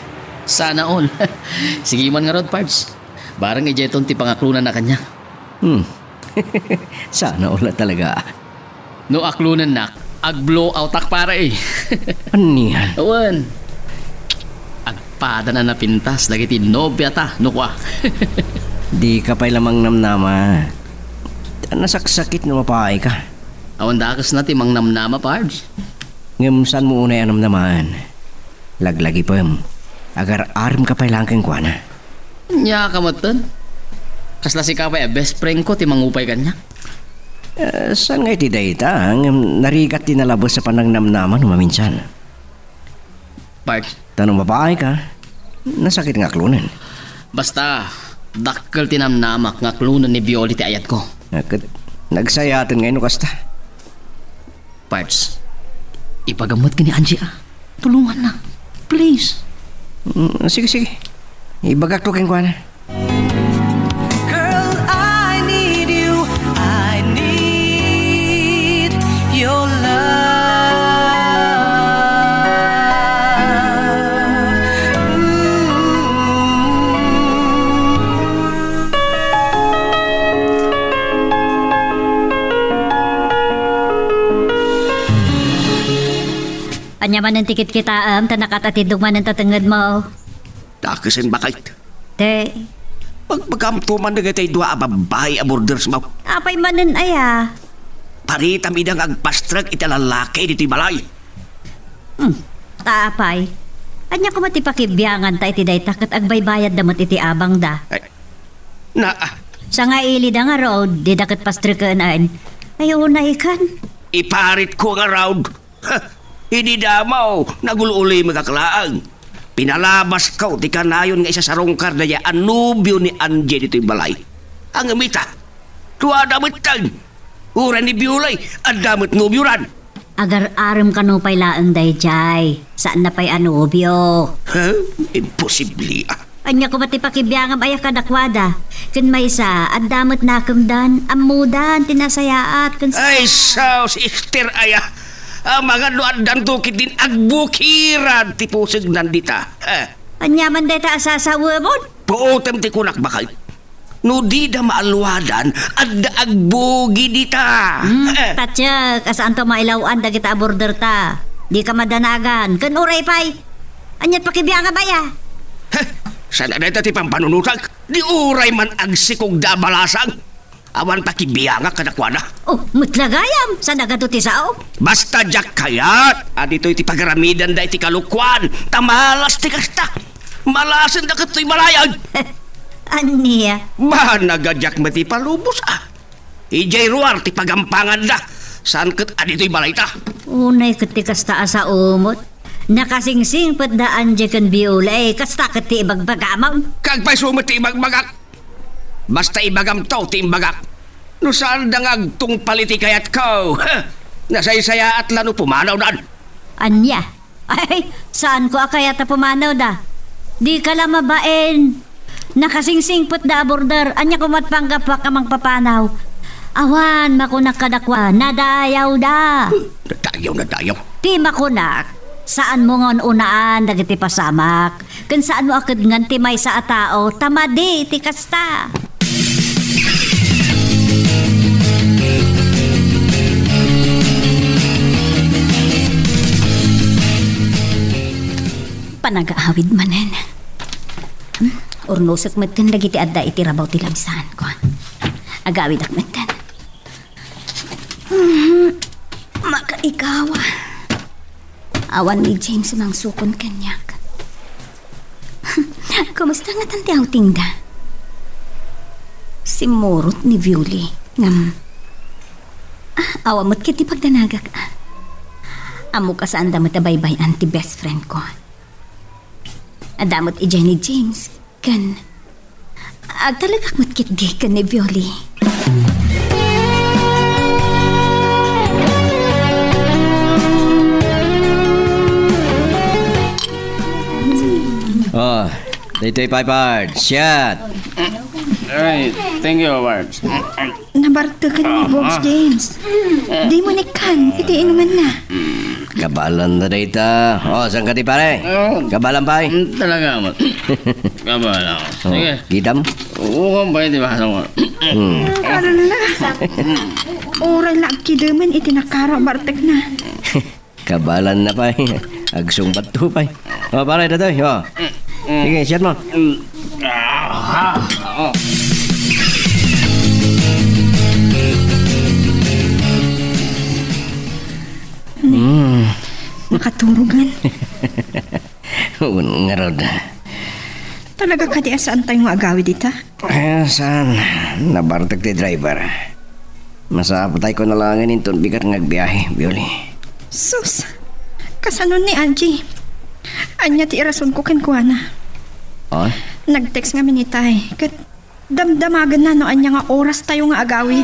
Sana all. Sige man ngarud, Pards. Bareng idiayton ti pangaklonanna kaniak. Hmm. Sana all talaga. No aklonennak, ag-blow outak, pare, eh. Ania? Awan. Agpadan a napintas dagiti nobiata, no kua. Dika pay la mangnamnama. Nasaksakit no mapaayka. Awan dakesna ti mangnamnama, Pards. Ngem saanmo unay a namnamaen. Laglagipem. Agar-aremka pay laeng kenkuana. Ania ka metten? Kasla sika pay a best friend ko ti mangupay kaniak. Eh, saan nga iti dayta, ngem narigat ti nalabes a panangnamnama no maminsan. Pards. Ta no mapaayka, nasakit nga aklonen. Basta, dakkel ti namnamak nga aklonen ni Bioli ti ayatko. Ket nagsayaten ngay no kasta. Pards, ibagam met ken ni Angie a tulonganna. Please. Mm, sige, sige. Ibagakto kenkuana. Girl, I need you. I need your love. Ooh. Ania manen ti kitkitaem, ta nakatatidog manen ta tengngedmo? Dakesen, baket. Te. Pagpagamto man dagiti dua a babbai a bordersmo. Apay manen aya? Paritam ida nga agpastrek iti lallaki ditoy balay. Hmm. Ta apay? Ania koma ti pakibianganta iti dayta ket agbaybayadda met iti abangda? Ay, na, ah. Sangailida ngarud, dida ket pastreken. Ay, unay kan. Iparitko ngarud. Ha! Idi damo, nagul-ulimekak laeng. Pinalabasko ti kanayon nga isasarungkar daydiay a nobio ni Angie ditoy balay. Ngem ita, duada metten. Uray ni Bioli, adda met nobioran. Agar-arem kano pay laeng daydiay. Saanna pay a nobio. Ha? Imposible, ah. Ania koma ti pakibiangam aya kadakuada? Ken maysa, adda met nakemdan, ammodan ti nasayaat ken sa- Ay, sus, Ester aya. Amangan no addanto ketdin agbukiran ti pusegnan dita. Eh. Ania man dayta a sasawemon? Puotem ti kunak, baket. No dida maalluadan, adda agbugi dita. Hmm, eh. Patiek, a saanto mailaw-an dagita a borderta. Dika madanagan, ken uray pay. Aniat pakibiangam aya? Heh, saan a dayta ti pampanunotak? Di uray man agsikogda a balasang. Awan pakibiangak kadakuada. Oh, met la gayam, saan a gadu ti sao? Basta diak kayat a ditoy ti pagaramidanda iti kalokuan, ta malas ti kasta. Malasenda ket toy balayag. Heh, Ania? Ba, nagadiak met ti palubos, a. Idiay ruar ti pagampanganda. Saan ket a ditoy balayta? Unay ket ti kasta a sao met. Nakasingsingpetda Angie ken Biolay, kasta ket ti ibagbagamon. Kagpayso met ti ibagbagak. Basta ibagamto ti imbagak. No saanda nga agtungpal iti kayatko, nasaysayaat la no pumanawdan. Ania? Ay, saanko a kayat a pumanawda. Dika la mabain. Nakasingsingpetda a border. Ania koma ti panggapuak a mangpapanaw? Awan, makunak kadakuada, nadayawda. Nadayaw, nadayaw. Ti makunak, saanmo nga un-unaan dagiti pasamak, ken saanmo a kedngan ti maysa a tao, ta madi ti kasta. Panagaawid manen. Hmm, urnosek metten dagiti adda iti rabaw ti lamsaanko. Agawidak metten. Hmm, makaikaw. Awan ni James a mangsukon kaniak. Kumusta ngatan ti outingda? Simmurot ni Violi, ngem, ah, awan met ket ti pagdanagak, ah. Ammok a saanda met a baybay-an ti best friend ko. Adda met idiay ni James, ken agtalekak met ketdi ken ni Violi. Oh, daytoy pay, Pard. Shot. Ay, thank you, Pard. Nabarteken ni Bogs, James. Dimo ni kan iti inumanna. Kabalan na dayta. Oh, saan ka ti pare? Oh. Kabalan pay? Mm, talaga, amat. Kabalan ako. Oh, sige. Kitam? Oo, kan pay, di ba? Sama. Hmm. Ala. Uray la agkidemen iti nakaro a bartekna. Kabalan na pay. Agsungbat to pay. Oh, pare, datoy. Oh. Sige, shot mo. Mm. Ah, ah, oh. Mm. Nakaturogan. Wen ngarud. Talaga kadi a saantayo nga agawid ita? Eh, saan? Nabartek ti driver. Masapatayko na laengen inton bigat nga agbiahe, Violi. Sus! Kasano ni Angie? Ania ti irasonko kenkuana? Ah? Nag-text ngamin itay, ket damdamagenna no ania nga orastayo nga agawid.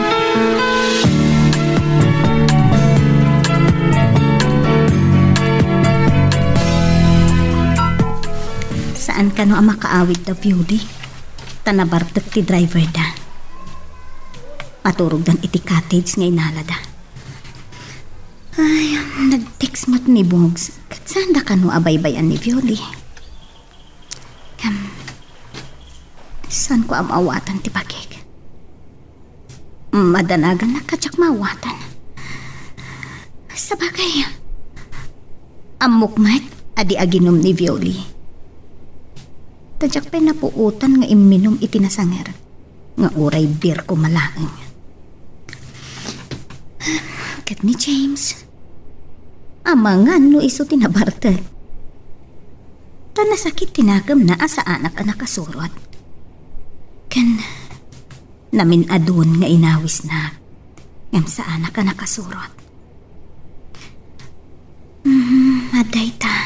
Saan kano a makaawid da, Violi? Ta nabartek ti driver da. Maturogdan iti cottage nga inalada. Ay, nag-text met ni Bogs. Ket saanda kano a baybay-an ni Violi? Ngem, saanko a maawatan ti bagik. Madanagannak a diak maawatan. Sabagay, ammok met a di aginum ni Violi. Ta diak pay napuotan nga imminum iti nasanger nga uray beer koma laeng. Ket ni James, amangan no isu ti nabartek. Ta nasakit ti nakemna a saanak a nakasurot. Ken namin-adun nga inawisnak, ngem saanak a nakasurot. Hmm, adda ita.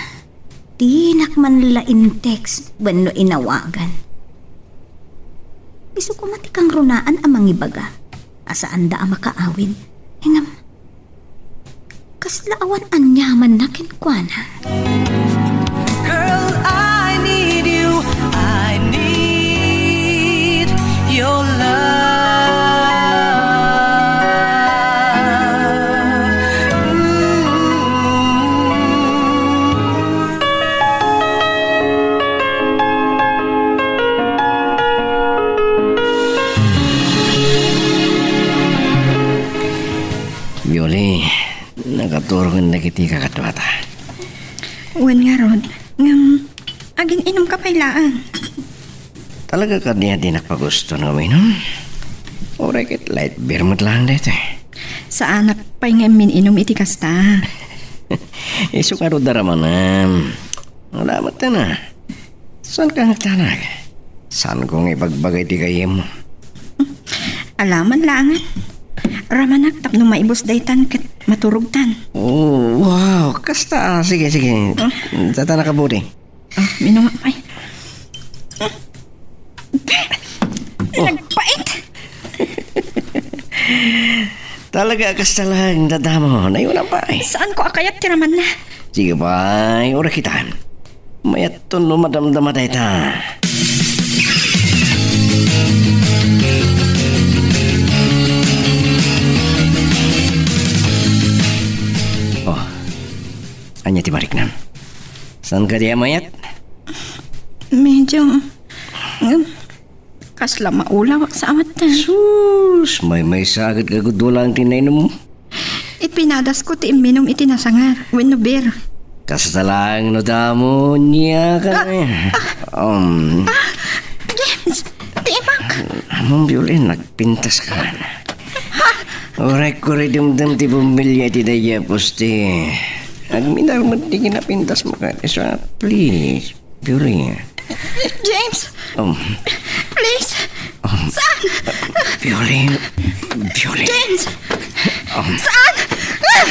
Dinak man la in-text wenno inawagan. Isu koma ti kangrunaan a mangibaga a saanda a makaawid. Ngem, kasla awan aniamanna kenkuana. Girl, I need you. I need your love. Ooh. Violi, nakaturog dagiti kakaduata. Wen ngarud, ngem agin-inumka pay laeng. Talaga kadi a dinak pagusto nga uminum? Uray ket light beer met laeng daytoy. Saanak pay nga immin-inum iti kasta. Isu ngarud a ramanem. Wala met na. Saan ka nga agtanag? Saanko nga ibagbaga iti gayyemmo. Alaman laengen. Ramanak tapno maibus daytan ket maturogtan. Oh, wow. Kasta, ah, sige, sige. Ah. Tatana ka, Budi. Ah, minunga pay. Oh. Nagpait. Talaga, kasta laeng, dadamo. Nayuna pay. Saanko a kayat ti ramanna? Sige pay, uray kitam. Mayatton no madamdama dayta. Oh, ania ti mariknam? Saan ka di amayat? Medyo, um, kasla maulaw sa amat. Sus, maymaysa ket gagudulaang ti nainom mo. Ipinadasko ti imminum iti nasangar wenno beer. Kasta laeng no damo, nia ka. Ah, ah. Um. Ah, James, ti imak. Among Violin, nagpintas ka man. Ha? Uray ko ri dumdum ti bumbilya iti daydiay a poste. Agminar met ti kinapintasmo ket isu, please. Violin. James! Um. Please! Um. Saan? Violin. Violin. James! Um. Saan? Ah!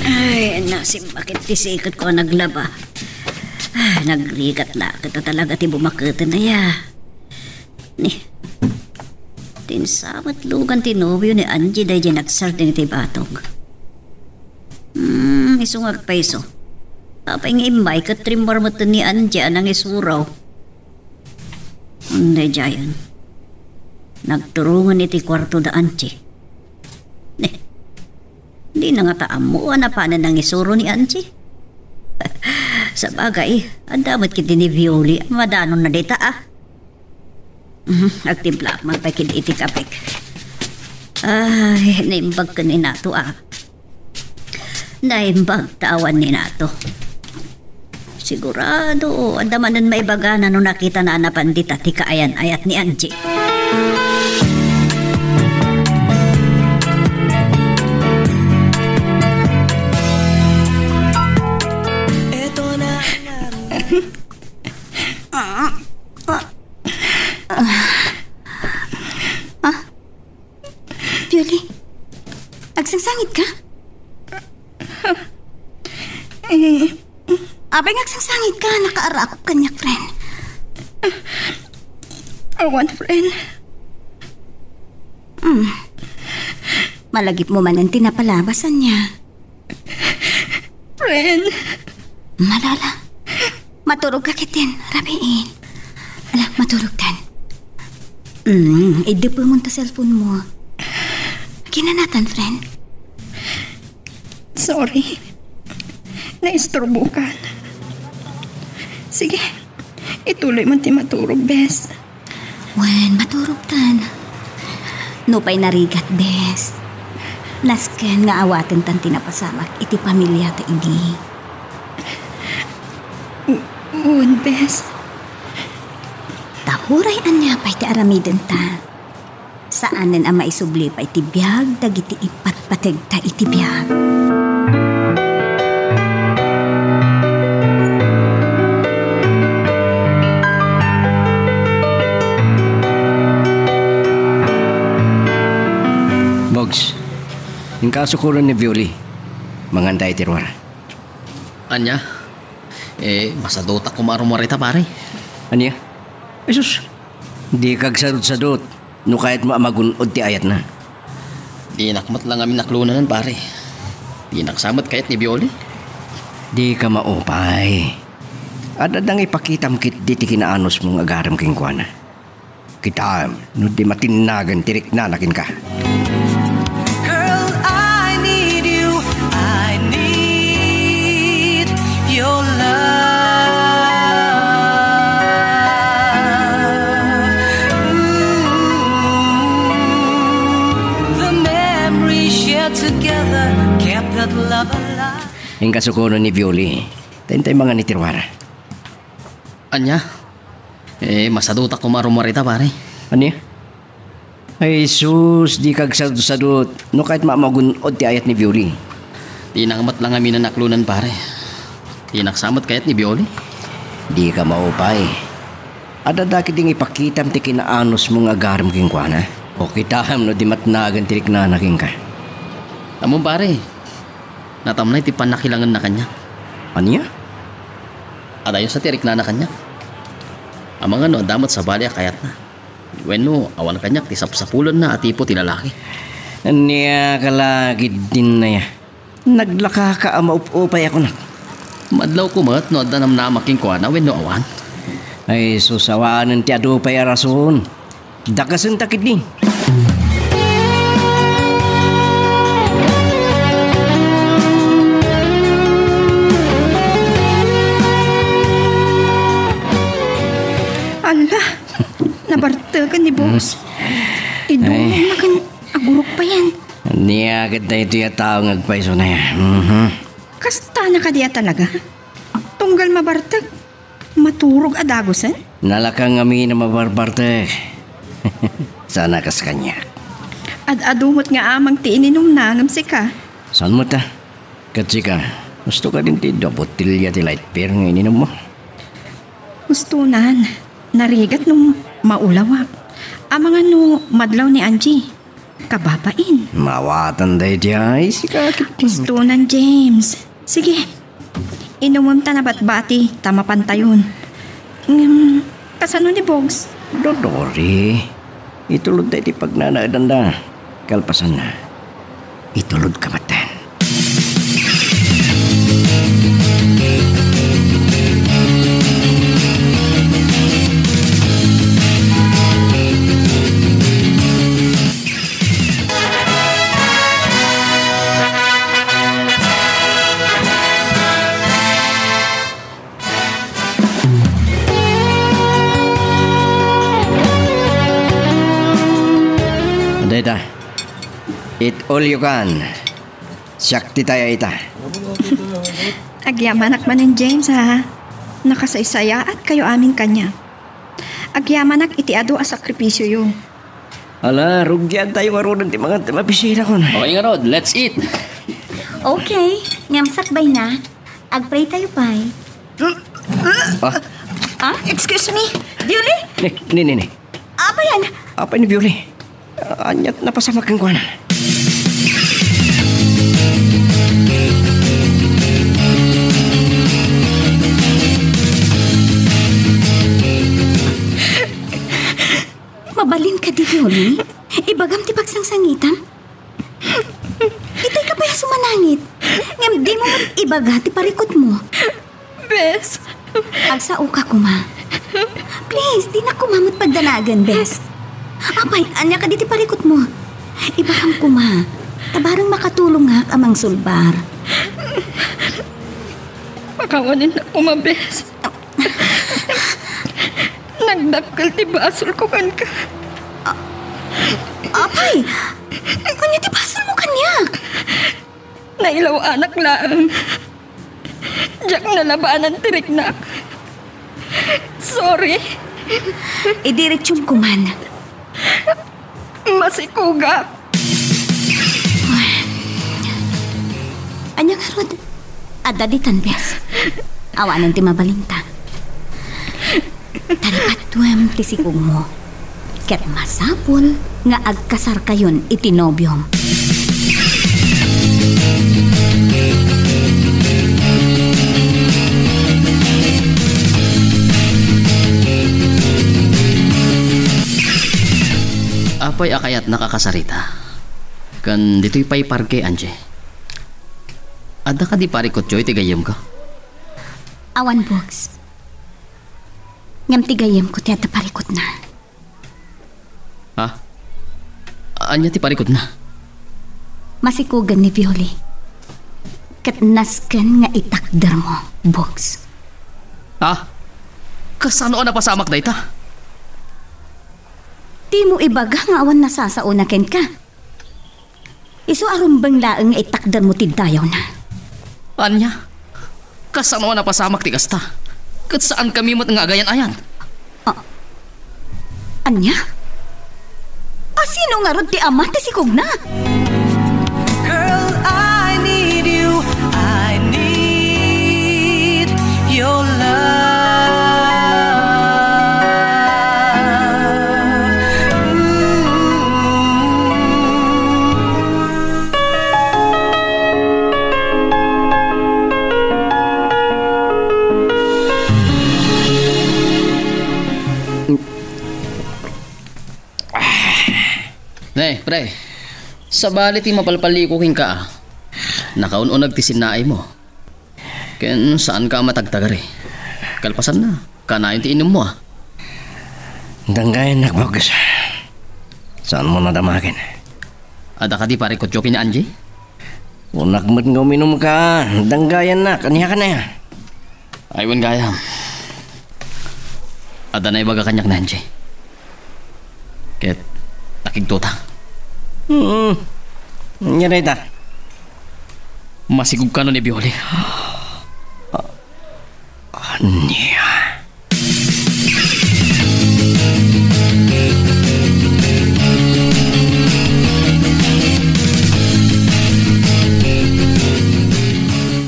Ay, nasimmakit ti siketko a naglaba. Ah, nagrigat la ket talaga ti bumaketen aya. Ni, tinsa met lugan ti nobio ni Angie daydiay nagsardeng iti batog. Hmm, isu nga agpayso. Apay nga immay ket rimmuar metten ni Angie a nangisuro. Daydiayen, nagturongen iti kuarto da Angie. Ni, dina ngata ammo a napanen nangisuro ni Angie. Sabagay, adda met ketdi ni Violi a madanonna dayta, a. Mhm, agtimplaak man pay ketdi iti kapek. Ay, naimbag ken ni Nato, a. Naimbag ta awan ni Nato. Sigurado, adda manen maibagana no nakitana a napan dita ti kaayan-ayat ni Angie. Ah? Violi, agsangsangit ka? Eh. Apay nga agsangsangit ka? Nakaarakop kaniak, friend. Awan, friend. Hmm. Malagipmo manen ti napalabas, ania? Friend. Malala. Maturog ka ketdin, rabiin. Ala, maturog tan. Mm, iddepemon ta cellphone mo. Kinanatan, friend? Sorry. Naisturbokan. Sige. Ituloy man ti maturog, bes. Wen, maturog tan. Nupay narigat, bes. Nasken nga awaten tan ti napasamak iti pamiliata idi. U-, wen, bes. Ta uray ania pay ti aramidenta. Saanen a maisubli pay ti biag dagiti ipatpategta iti biag. Bogs, inka a sukoren ni Violi. Manganda iti ruar. Ania? Eh, masadutak koma a rummuar ita, pare. Ania? Ay sus, dika agsadutsadut no kayatmo a magun-od ti ayatna. Dinak met la ngamin a klonanen, pare. Dinak sa met kayat ni Violi. Dika maupay. Ad-adda nga ipakitam ketdi ti kinaanusmo nga agarem kenkuana. Kitam no di matinnagen ti riknana kenka. Girl, I need you. I need your love. Ooh, the memory shared together kept that love alive. Inka sukonen ni Violi. Ta intay mangan iti ruar. Ania? Eh, masadutak koma a rummuar ita, pare. Ania? Ay sus, dika agsadutsadut. No kayat met a magun-od ti ayat ni Violi. Dinak met la ngamin a naklonan, pare. Dinak sa met kayat ni Violi. Dika maupay. Adda dagiti nga ipakitam ti kinaanusmo nga agarem kenkuana. O kitaem no di met nagan ti riknana kenka. Ammom, pare, natamnay ti pannakilangenna kaniak. Ania? Adayo sa ti riknana kaniak. Amangan no adda met sabali a kayatna. Wenno, awan kaniak ti sapsapulenna a tipo ti lalaki. Ania ka la, Giddin, aya? Naglakaka a maup-upay a kunak. Madlawko met no adda namnama kenkuana wenno awan. Ay, sus, awanen ti adu pay a rason. Dakesenta ketdi. Alla, nabarteken ni Boss. Hmm. Idumong Ay. na ken agurok payen. Ania ket daytoy a tao nga agpayso na yan. Mhm. Kasta na kadi a talaga? Tunggal mabartek, maturog a dagusen? Nalaka ngamin a mabarbartek. Sana kas kaniak. Ad-adu met nga amang ti ininumna ngem sika. Saan met a? Ket sika, gusto ka din ti dua botelya ti light beer nga ininummo? Gustonan, narigat no maulawak. Amangan no madlaw ni Angie. Kababain. Maawatan daydiay, sika ket. Gustonan, James. Sige. Inumem ta nabatbati, ta mapantayon. Ngem, kasano ni Bogs? Dolores, itulod ta iti pagnanaedanda. Kalpasanna, itulod ka met. Dayta, it all you can. Siak ti taya ita. Agyamanak manen, James, ha? Nakasaysayaat kayo amin kaniak. Agyamanak iti adu a sakripisioyo. Ala, rugian tayo ngaruden ti mangan ti mapisinakon. Okay ngarud, let's eat. Okay, ngem sakbay na. Agpray tayo pay. Ah? Ah? Excuse me, Julie? Ni, ni, ni, ni. Apay yan? Apay ni Violi. Aniat napasamak kenkuana. Mabalin kadi, Violi? Ibagam ti pagsangsangitam? Itay ka pay a sumanangit. Ngem dimo met ibaga ti parikutmo. Bes. Agsaoka koma. Please, dinak koma met pagdanagen, bes. Apay, ania kadi ti parikutmo? Ibagam koma. Ta bareng makatulongak a mangsulbar. Pakawanennak koma, bes. Nagdakkel ti basolko kenka. A-, apay! Ania ti basolmo kaniak? Nailaw-anak laeng. Diak nalabanan ti riknak. Sorry. Idiretsum koman. Masikogak. Ania ngarud? Adda ditan, bes. Awanen ti mabalinta. Taripatuem ti sikogmo. Ket masapul nga agkasarkayon iti nobiom. Apay a kayatnak a kasarita? Ken ditoy pay parke, Angie. Adda kadi parikutyo iti gayyemko? Awan, Bugs. Ngem ti gayyemko ti adda parikutna. Ha? Ania ti parikutna? Masikugan ni Violi. Ket nasken nga itakdermo, Bugs. Ha? Kasano a napasamak dayta? Dimo ibaga nga awan nasasaona kenka. Isu a rumbeng laeng nga itakdermo ti dayawna. Ania? Kasano a napasamak ti kasta? Ket saankami met nga agayan-ayan. A-, ania? Asino ngarud ti ama ti sikogna? Girl, I need you. I need your love. Ne, pre. Sabali ti mapalpaliko kenka, a. Nakaun-uneg ti sinnaaymo. Ken saanka a matagtagari. Kalpasanna, kanayon ti inummo, a. Danggayannak, Bugs. Saanmo nadamagen? Adda kadi parikutyo ken ni Angie? Kunak met nga uminumka, danggayannak. Ania kano? Ay, wen gayam. Adda naibaga kaniak ni Angie. Ket nakigtota. Hmm. Ania dayta? Masikog kano ni Bioli? Ania?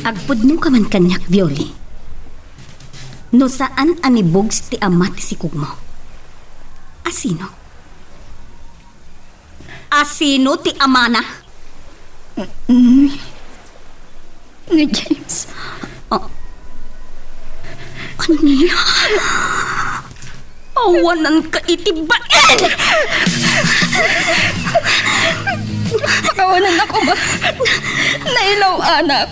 Agpudnoka man kaniak, Violi. No saan a ni Bugs ti ama ti sikogmo, asino? Asino ti amana? Mm. Ni James. Ah. Ania? Awananka iti bain! Pakawanannak, Uma. Nailaw-anak.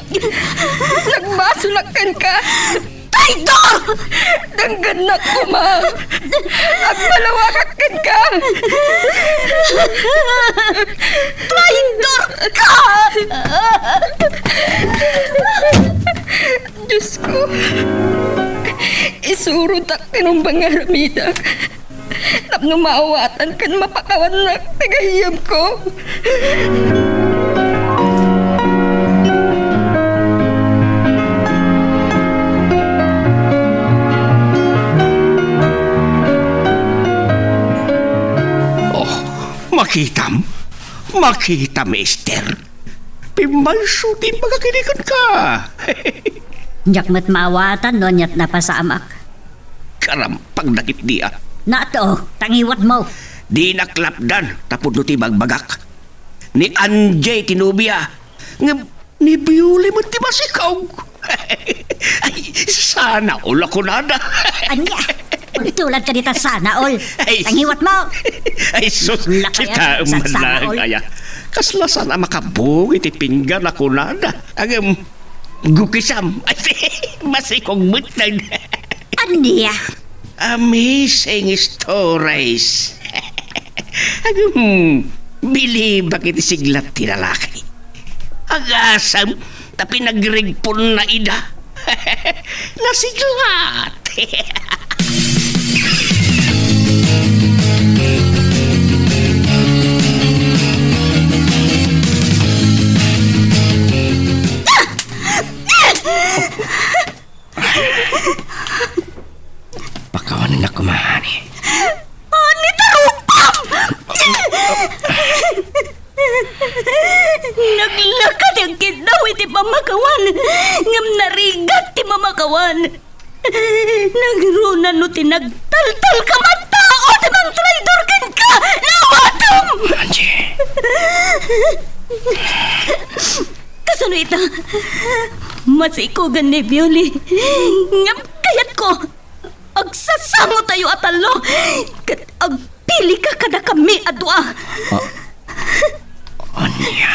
Nagbasolak kenka. Traidor! Danggannak, Uma. Agbalawakak kenka. Traidor ka! Diosko, isurotak ti nungbang nga aramidak tapno maawatan ken mapakawannak ti gayyemko. Oh, makitam? Makitam, Esther? Pimmayso ti imbagak kenka. Diak met maawatan no aniat napasamak. Karampag dagiti a. Nato, tangiwatmo. Dinak lapdan tapno ti ibagbagak. Ni Angie ti nobia. Ngem ni Bioli met ti masikog. Ay, sana all a kunada. Ania? Tulad ka dita, sana all. Ay, tangiwatmo. Ay, sus, lakayan, kita man sana lang all. Aya. Kasla saan a makabung iti pinggan a kunada. Agem, gukisam. Ay, masikog met lang. Ania? Amazing stories. Agem, bilibak iti siglat ti lalaki. Agasam, ta pinagregponna ida. Nasiglat. Pakawanennak koma, honey. Honey, tarupam! Naglaka ti agkiddaw iti pamakawan, ngem narigat ti pamakawan. Nagruna no ti nagtaltalka a tao ti mantraidor kenka, nawatom! Angie. Kasano ita? Masikogan ni Violi. Ngem kayatko, agsasangotayo a tallo, ket agpilika kadakami a dua. Ah, ania?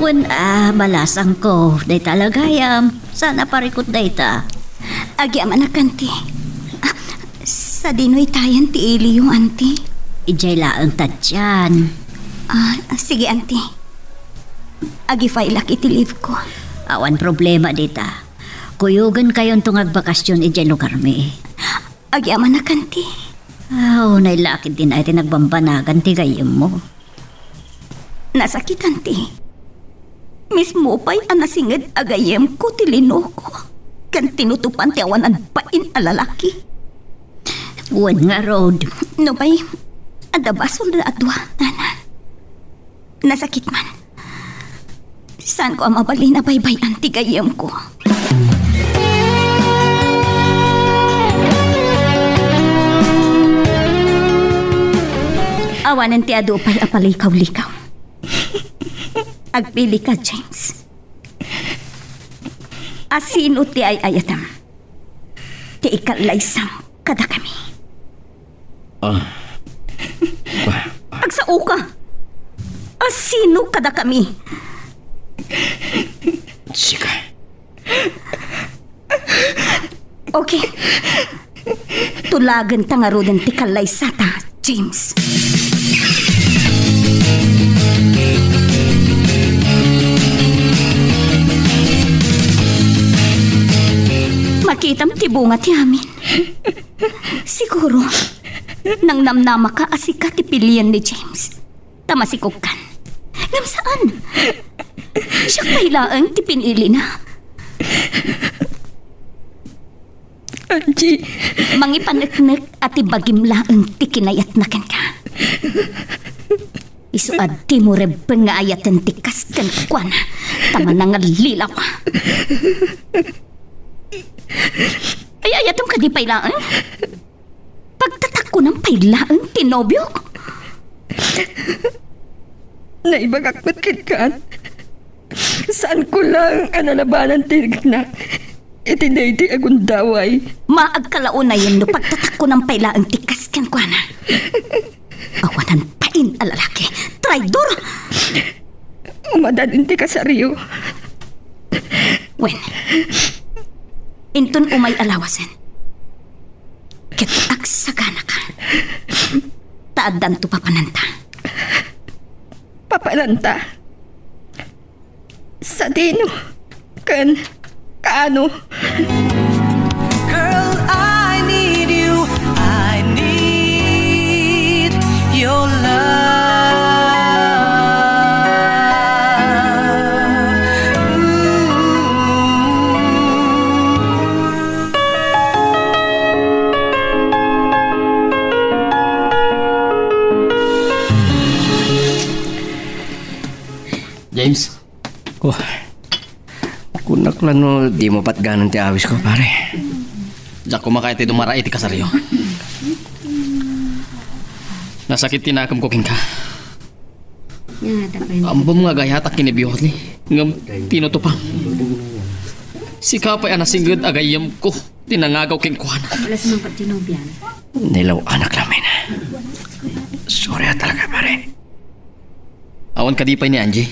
Wen a, balasangko, dayta la gayam. Saan a parikut dayta? Agyamanak, Auntie. Ah, sadino itayan ti iliyo, Auntie? Idiay laeng ta dian. Ah, sige, Auntie. Agi-file-ak iti leave ko. Awan problema dita. Kuyogenkayonto nga agbakasyon idiay lugarmi. Agyamanak, Auntie. Aw, nailakid din ay ti nagbambanagan ti gayyemmo. Nasakit, Auntie. Mismo pay a nasinged a gayyemko ti linoko ken tinutopan ti awanan bain a lalaki. Wen ngarud. Nupay, adda basolda a dua, Ana. Nasakit man. Saanko a mabalin a baybay-an ti gayyemko. Awanen ti adu pay a palikaw-likaw. Agpilika, James. A sino ti ay-ayatem? Ti ikallaysam kadakami. Ah. Agsaoka. A sino kadakami? Sika. Okay. Tulagenta ngaruden ti kallaysata, James. Makitam ti bunga ti amin. Siguro, nangnamnamaka a sika ti pilien ni James. Ta masikogkan. Ngem saan. Siak pay laeng ti pinilina. Angie. Mangipaneknek a ti bagim laeng ti kinayatna kenka. Isu a dimo rebbeng nga ayaten ti kas kenkuana, ta manangallilaw. Ay, ayatem kadi pay laeng? Pagtatakkunan pay laeng ti nobiok? Naibagak met kenka. Saanko laeng a nalabanan ti riknak iti daydi a gundaway. Maagka la unayen no pagtatakkunan pay laeng ti kas kenkuana. Awanan bain a lalaki. Traidor! Umadad iti kasaryo. Wen, inton umay a lawasen, ket agsaganaka. Ta addanto papananta. Papananta? Sadino? Ken kaano? Girl, I need you. I need your love. Ooh. James. Oh. Kunak la no dimo patganan ti awisko, pare. Diak koma kayat ti dumara iti kasaryo. Nasakit ti nakemko kenka. Ammom nga gayatak ken ni Bioli, ngem tinutupam. Sika pay a nasinged a gayyemko ti nangagaw kenkuana. Wala sa mga patinobian. Nilaw-anak lamin. Sorry a talaga, pare. Awan kadi pay ni Angie?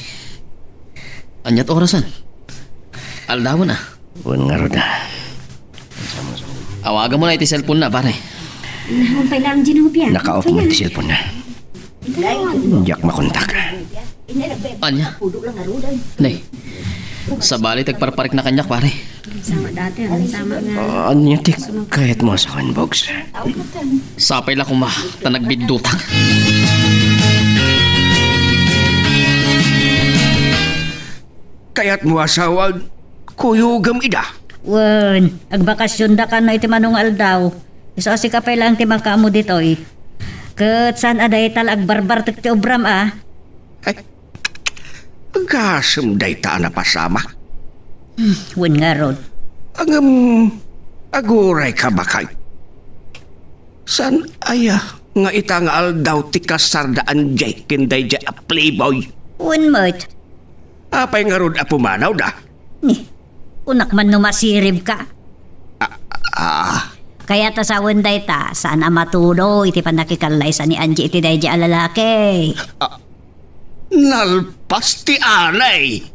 Ania't orasen? Aldawen a. Wen ngarud a. Awagamon iti cellphone na, pare. Naon pay la Angie no bian? Naka-off man ti cellphone na. Diak makontak. Ania? Nay, sabali ti agparparikna kaniak, pare. Sama dati, ano, sama nga. Ania ti kayatmo a sawen, Bogs? Sapay la koma, ta nagbiddutak. Kayatmo a sawen, kuyogem ida? Wen, agbakasionda kano iti mano nga aldaw. Isu a sika pay laeng ti makaammo ditoy. Ket saan a dayta la agbarbartek ti obram a. Ay, agasem dayta a napasamak. Hmm, wen ngarud. Ngem, aguray ka bakay. Saan aya nga ita nga aldaw ti kasarda Angie ken daydiay a playboy? Wen met. Apay ngarud a pumanawda? Ni, kunak man no masiribka. Ah, ah. Kayat a sawen dayta, saan a matuloy ti pannakikallaysa ni Angie iti daydiay a lalaki. Ah, nalpas ti anay.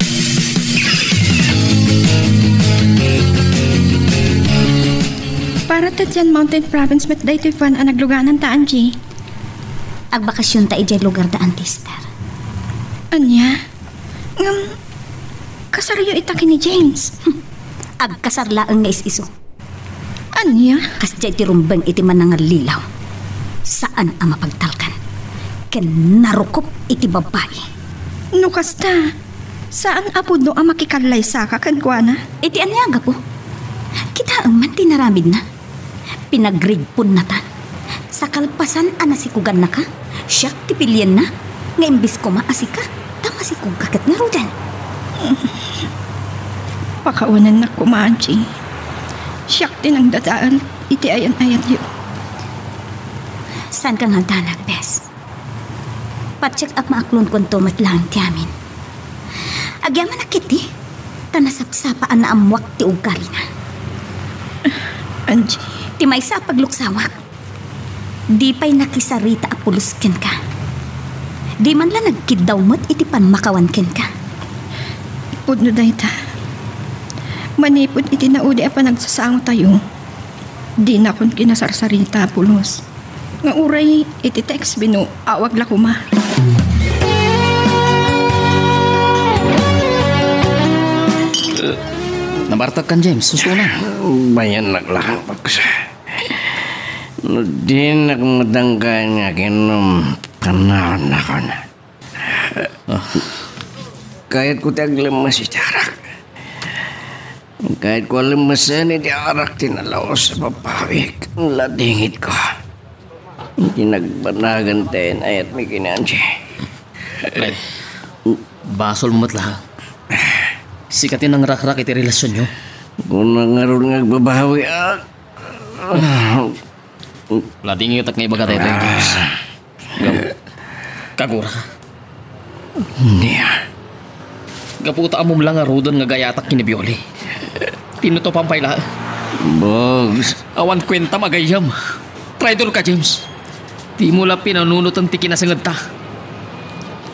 Para ta diay Mountain Province met daytoy fan a naglugananta, Angie. Agbakasionta idiay lugarda, Auntie Esther. Ania? Ngem, kasaryo ita ken ni James. Hmm. Agkasar laeng nga is-isu. Ania? Kasdiay ti rumbeng iti manangallilaw. Saan a mapagtalkan. Ken narukop iti babbai. No kasta, Saan a pudno a makikallaysaka kenkuana? Iti ania, gapu? Kitaem man ti naramidna. Pinagrigponnatan. Sa kalpasan a nasikugannaka, siak ti pilienna, nga imbis koma a sika, ta masikogka ket ngaruden. Pakawanennak koma, Angie. Siak ti nangdadael iti ayan-ayatyo. Saanka nga aldanak, bes. Patiek a maaklonkonto met laeng ti amin. Agyamanak ketdi, ta nasapsapa a naammoak ti ugalina. Angie. Ti maysa a pagluksawak, di pay nakisarita a pulos kenka. Di man la nagkiddaw met iti pammakawan kenka. Pudno dayta. Manipud iti naudi a panagsasangotayo, dinakon kinasarsarita a pulos. Nga uray iti text bino, awag la koma. Nabartagkan, James. Susto na. Bayannak lang, Bogs. No dinak matangkayan nga aginom, kannawan nakon. Ah. Kayatko ti aglemmes iti arak. Kayatko a lemmesen iti arak ti nalaus a papawik. Ladingitko. Iti nagbanagan ti ayan-ayatmi ken ni Angie. Pre, basol mo met la. Sika ti nangrakrak iti relasionyo. Kuna ngarud nga agbabawi, ah. Ladingitak nga ibaga daytoy, James. Gapu, kagura ka. Nia. Gapu ta ammom la ngaruden nga agayatak ken ni Bioli. Tinutopan pay la. Bogs. Awan kuentam a gayyem. Traidor ka, James. Dimo la pinanunoten ti kinasengedta.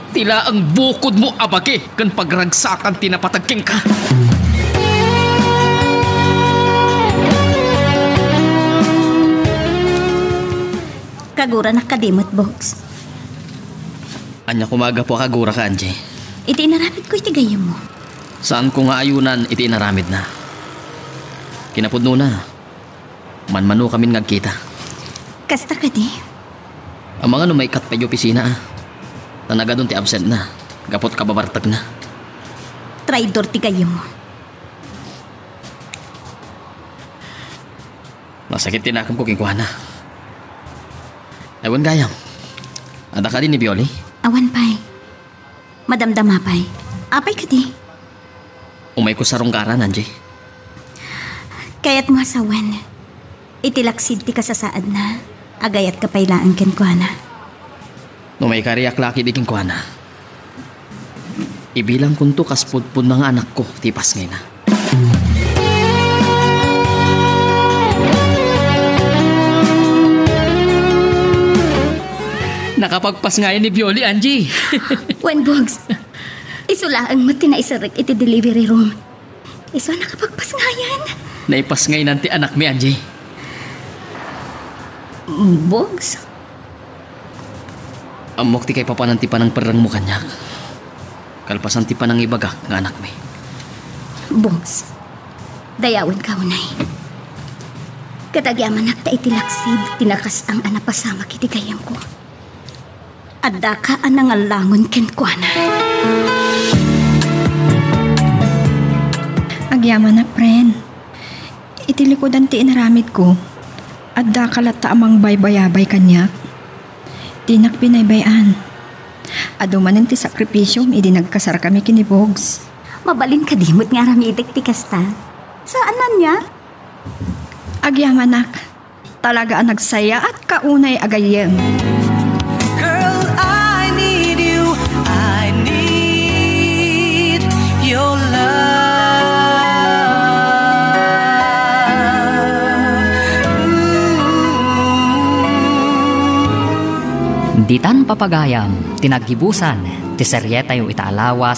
Ti laeng bukodmo a bagi ken pagragsakan ti napateg kenka. Kaguranak kadi met, Bogs. Ania koma a gapu a kaguraka, Angie? Iti inaramidko iti gayyemmo. Saanko nga ayunan iti inaramidna. Kinapudnona, manmanokamin nga agkita. Kasta kadi? Amangan no maikkat pay iti opisina, a. Ta nagadun ti absentna, gapu ta kababartekna. Traidor ti gayyemmo. Masakit ti nakemko kenkuana. Ay, wen gayam. Adda kadi ni Bioli? Awan pay. Madamdama pay. Apay kadi? Umayko sa rungkaran, Angie. Kayatmo a sawen, iti laksid ti kasasaadna, agayatka pay laeng kenkuana. No maikariak la ketdi kenkuana, ibilangkonto kas pudpudna nga anakko ti ipasngayna. Nakapagpasngayan ni Bioli, Angie. Wen, Bogs. Isu laeng met ti naiserrek iti delivery room. Isu a nakapagpasngayan. Naipasngaynan ti anakmi, Angie. Bogs? Ammok ti kaipapanan ti panangperrengmo kaniak. Kalpasan ti panangibagak nga anakmi. Bogs, dayawenka unay. Ket agyamanak ta iti laksid ti nakasang a napasamak iti gayyemko. Addaka a nangallangon kenkuana. Agyamanak, friend. Iti likudan ti inaramidko, addaka latta a mangbaybayabay kaniak. Dinak binaybay-an. Adu manen ti sakripisiom idi nagkasarkami ken ni Bogs. Mabalin kadi met nga aramidek ti kasta? Saan ania? Agyamanak. Talaga a nagsayaatka unay a gayyem. Girl, I need you. I need your love. Ditan papagayam ti naggibusan ti serietayo ita a lawas.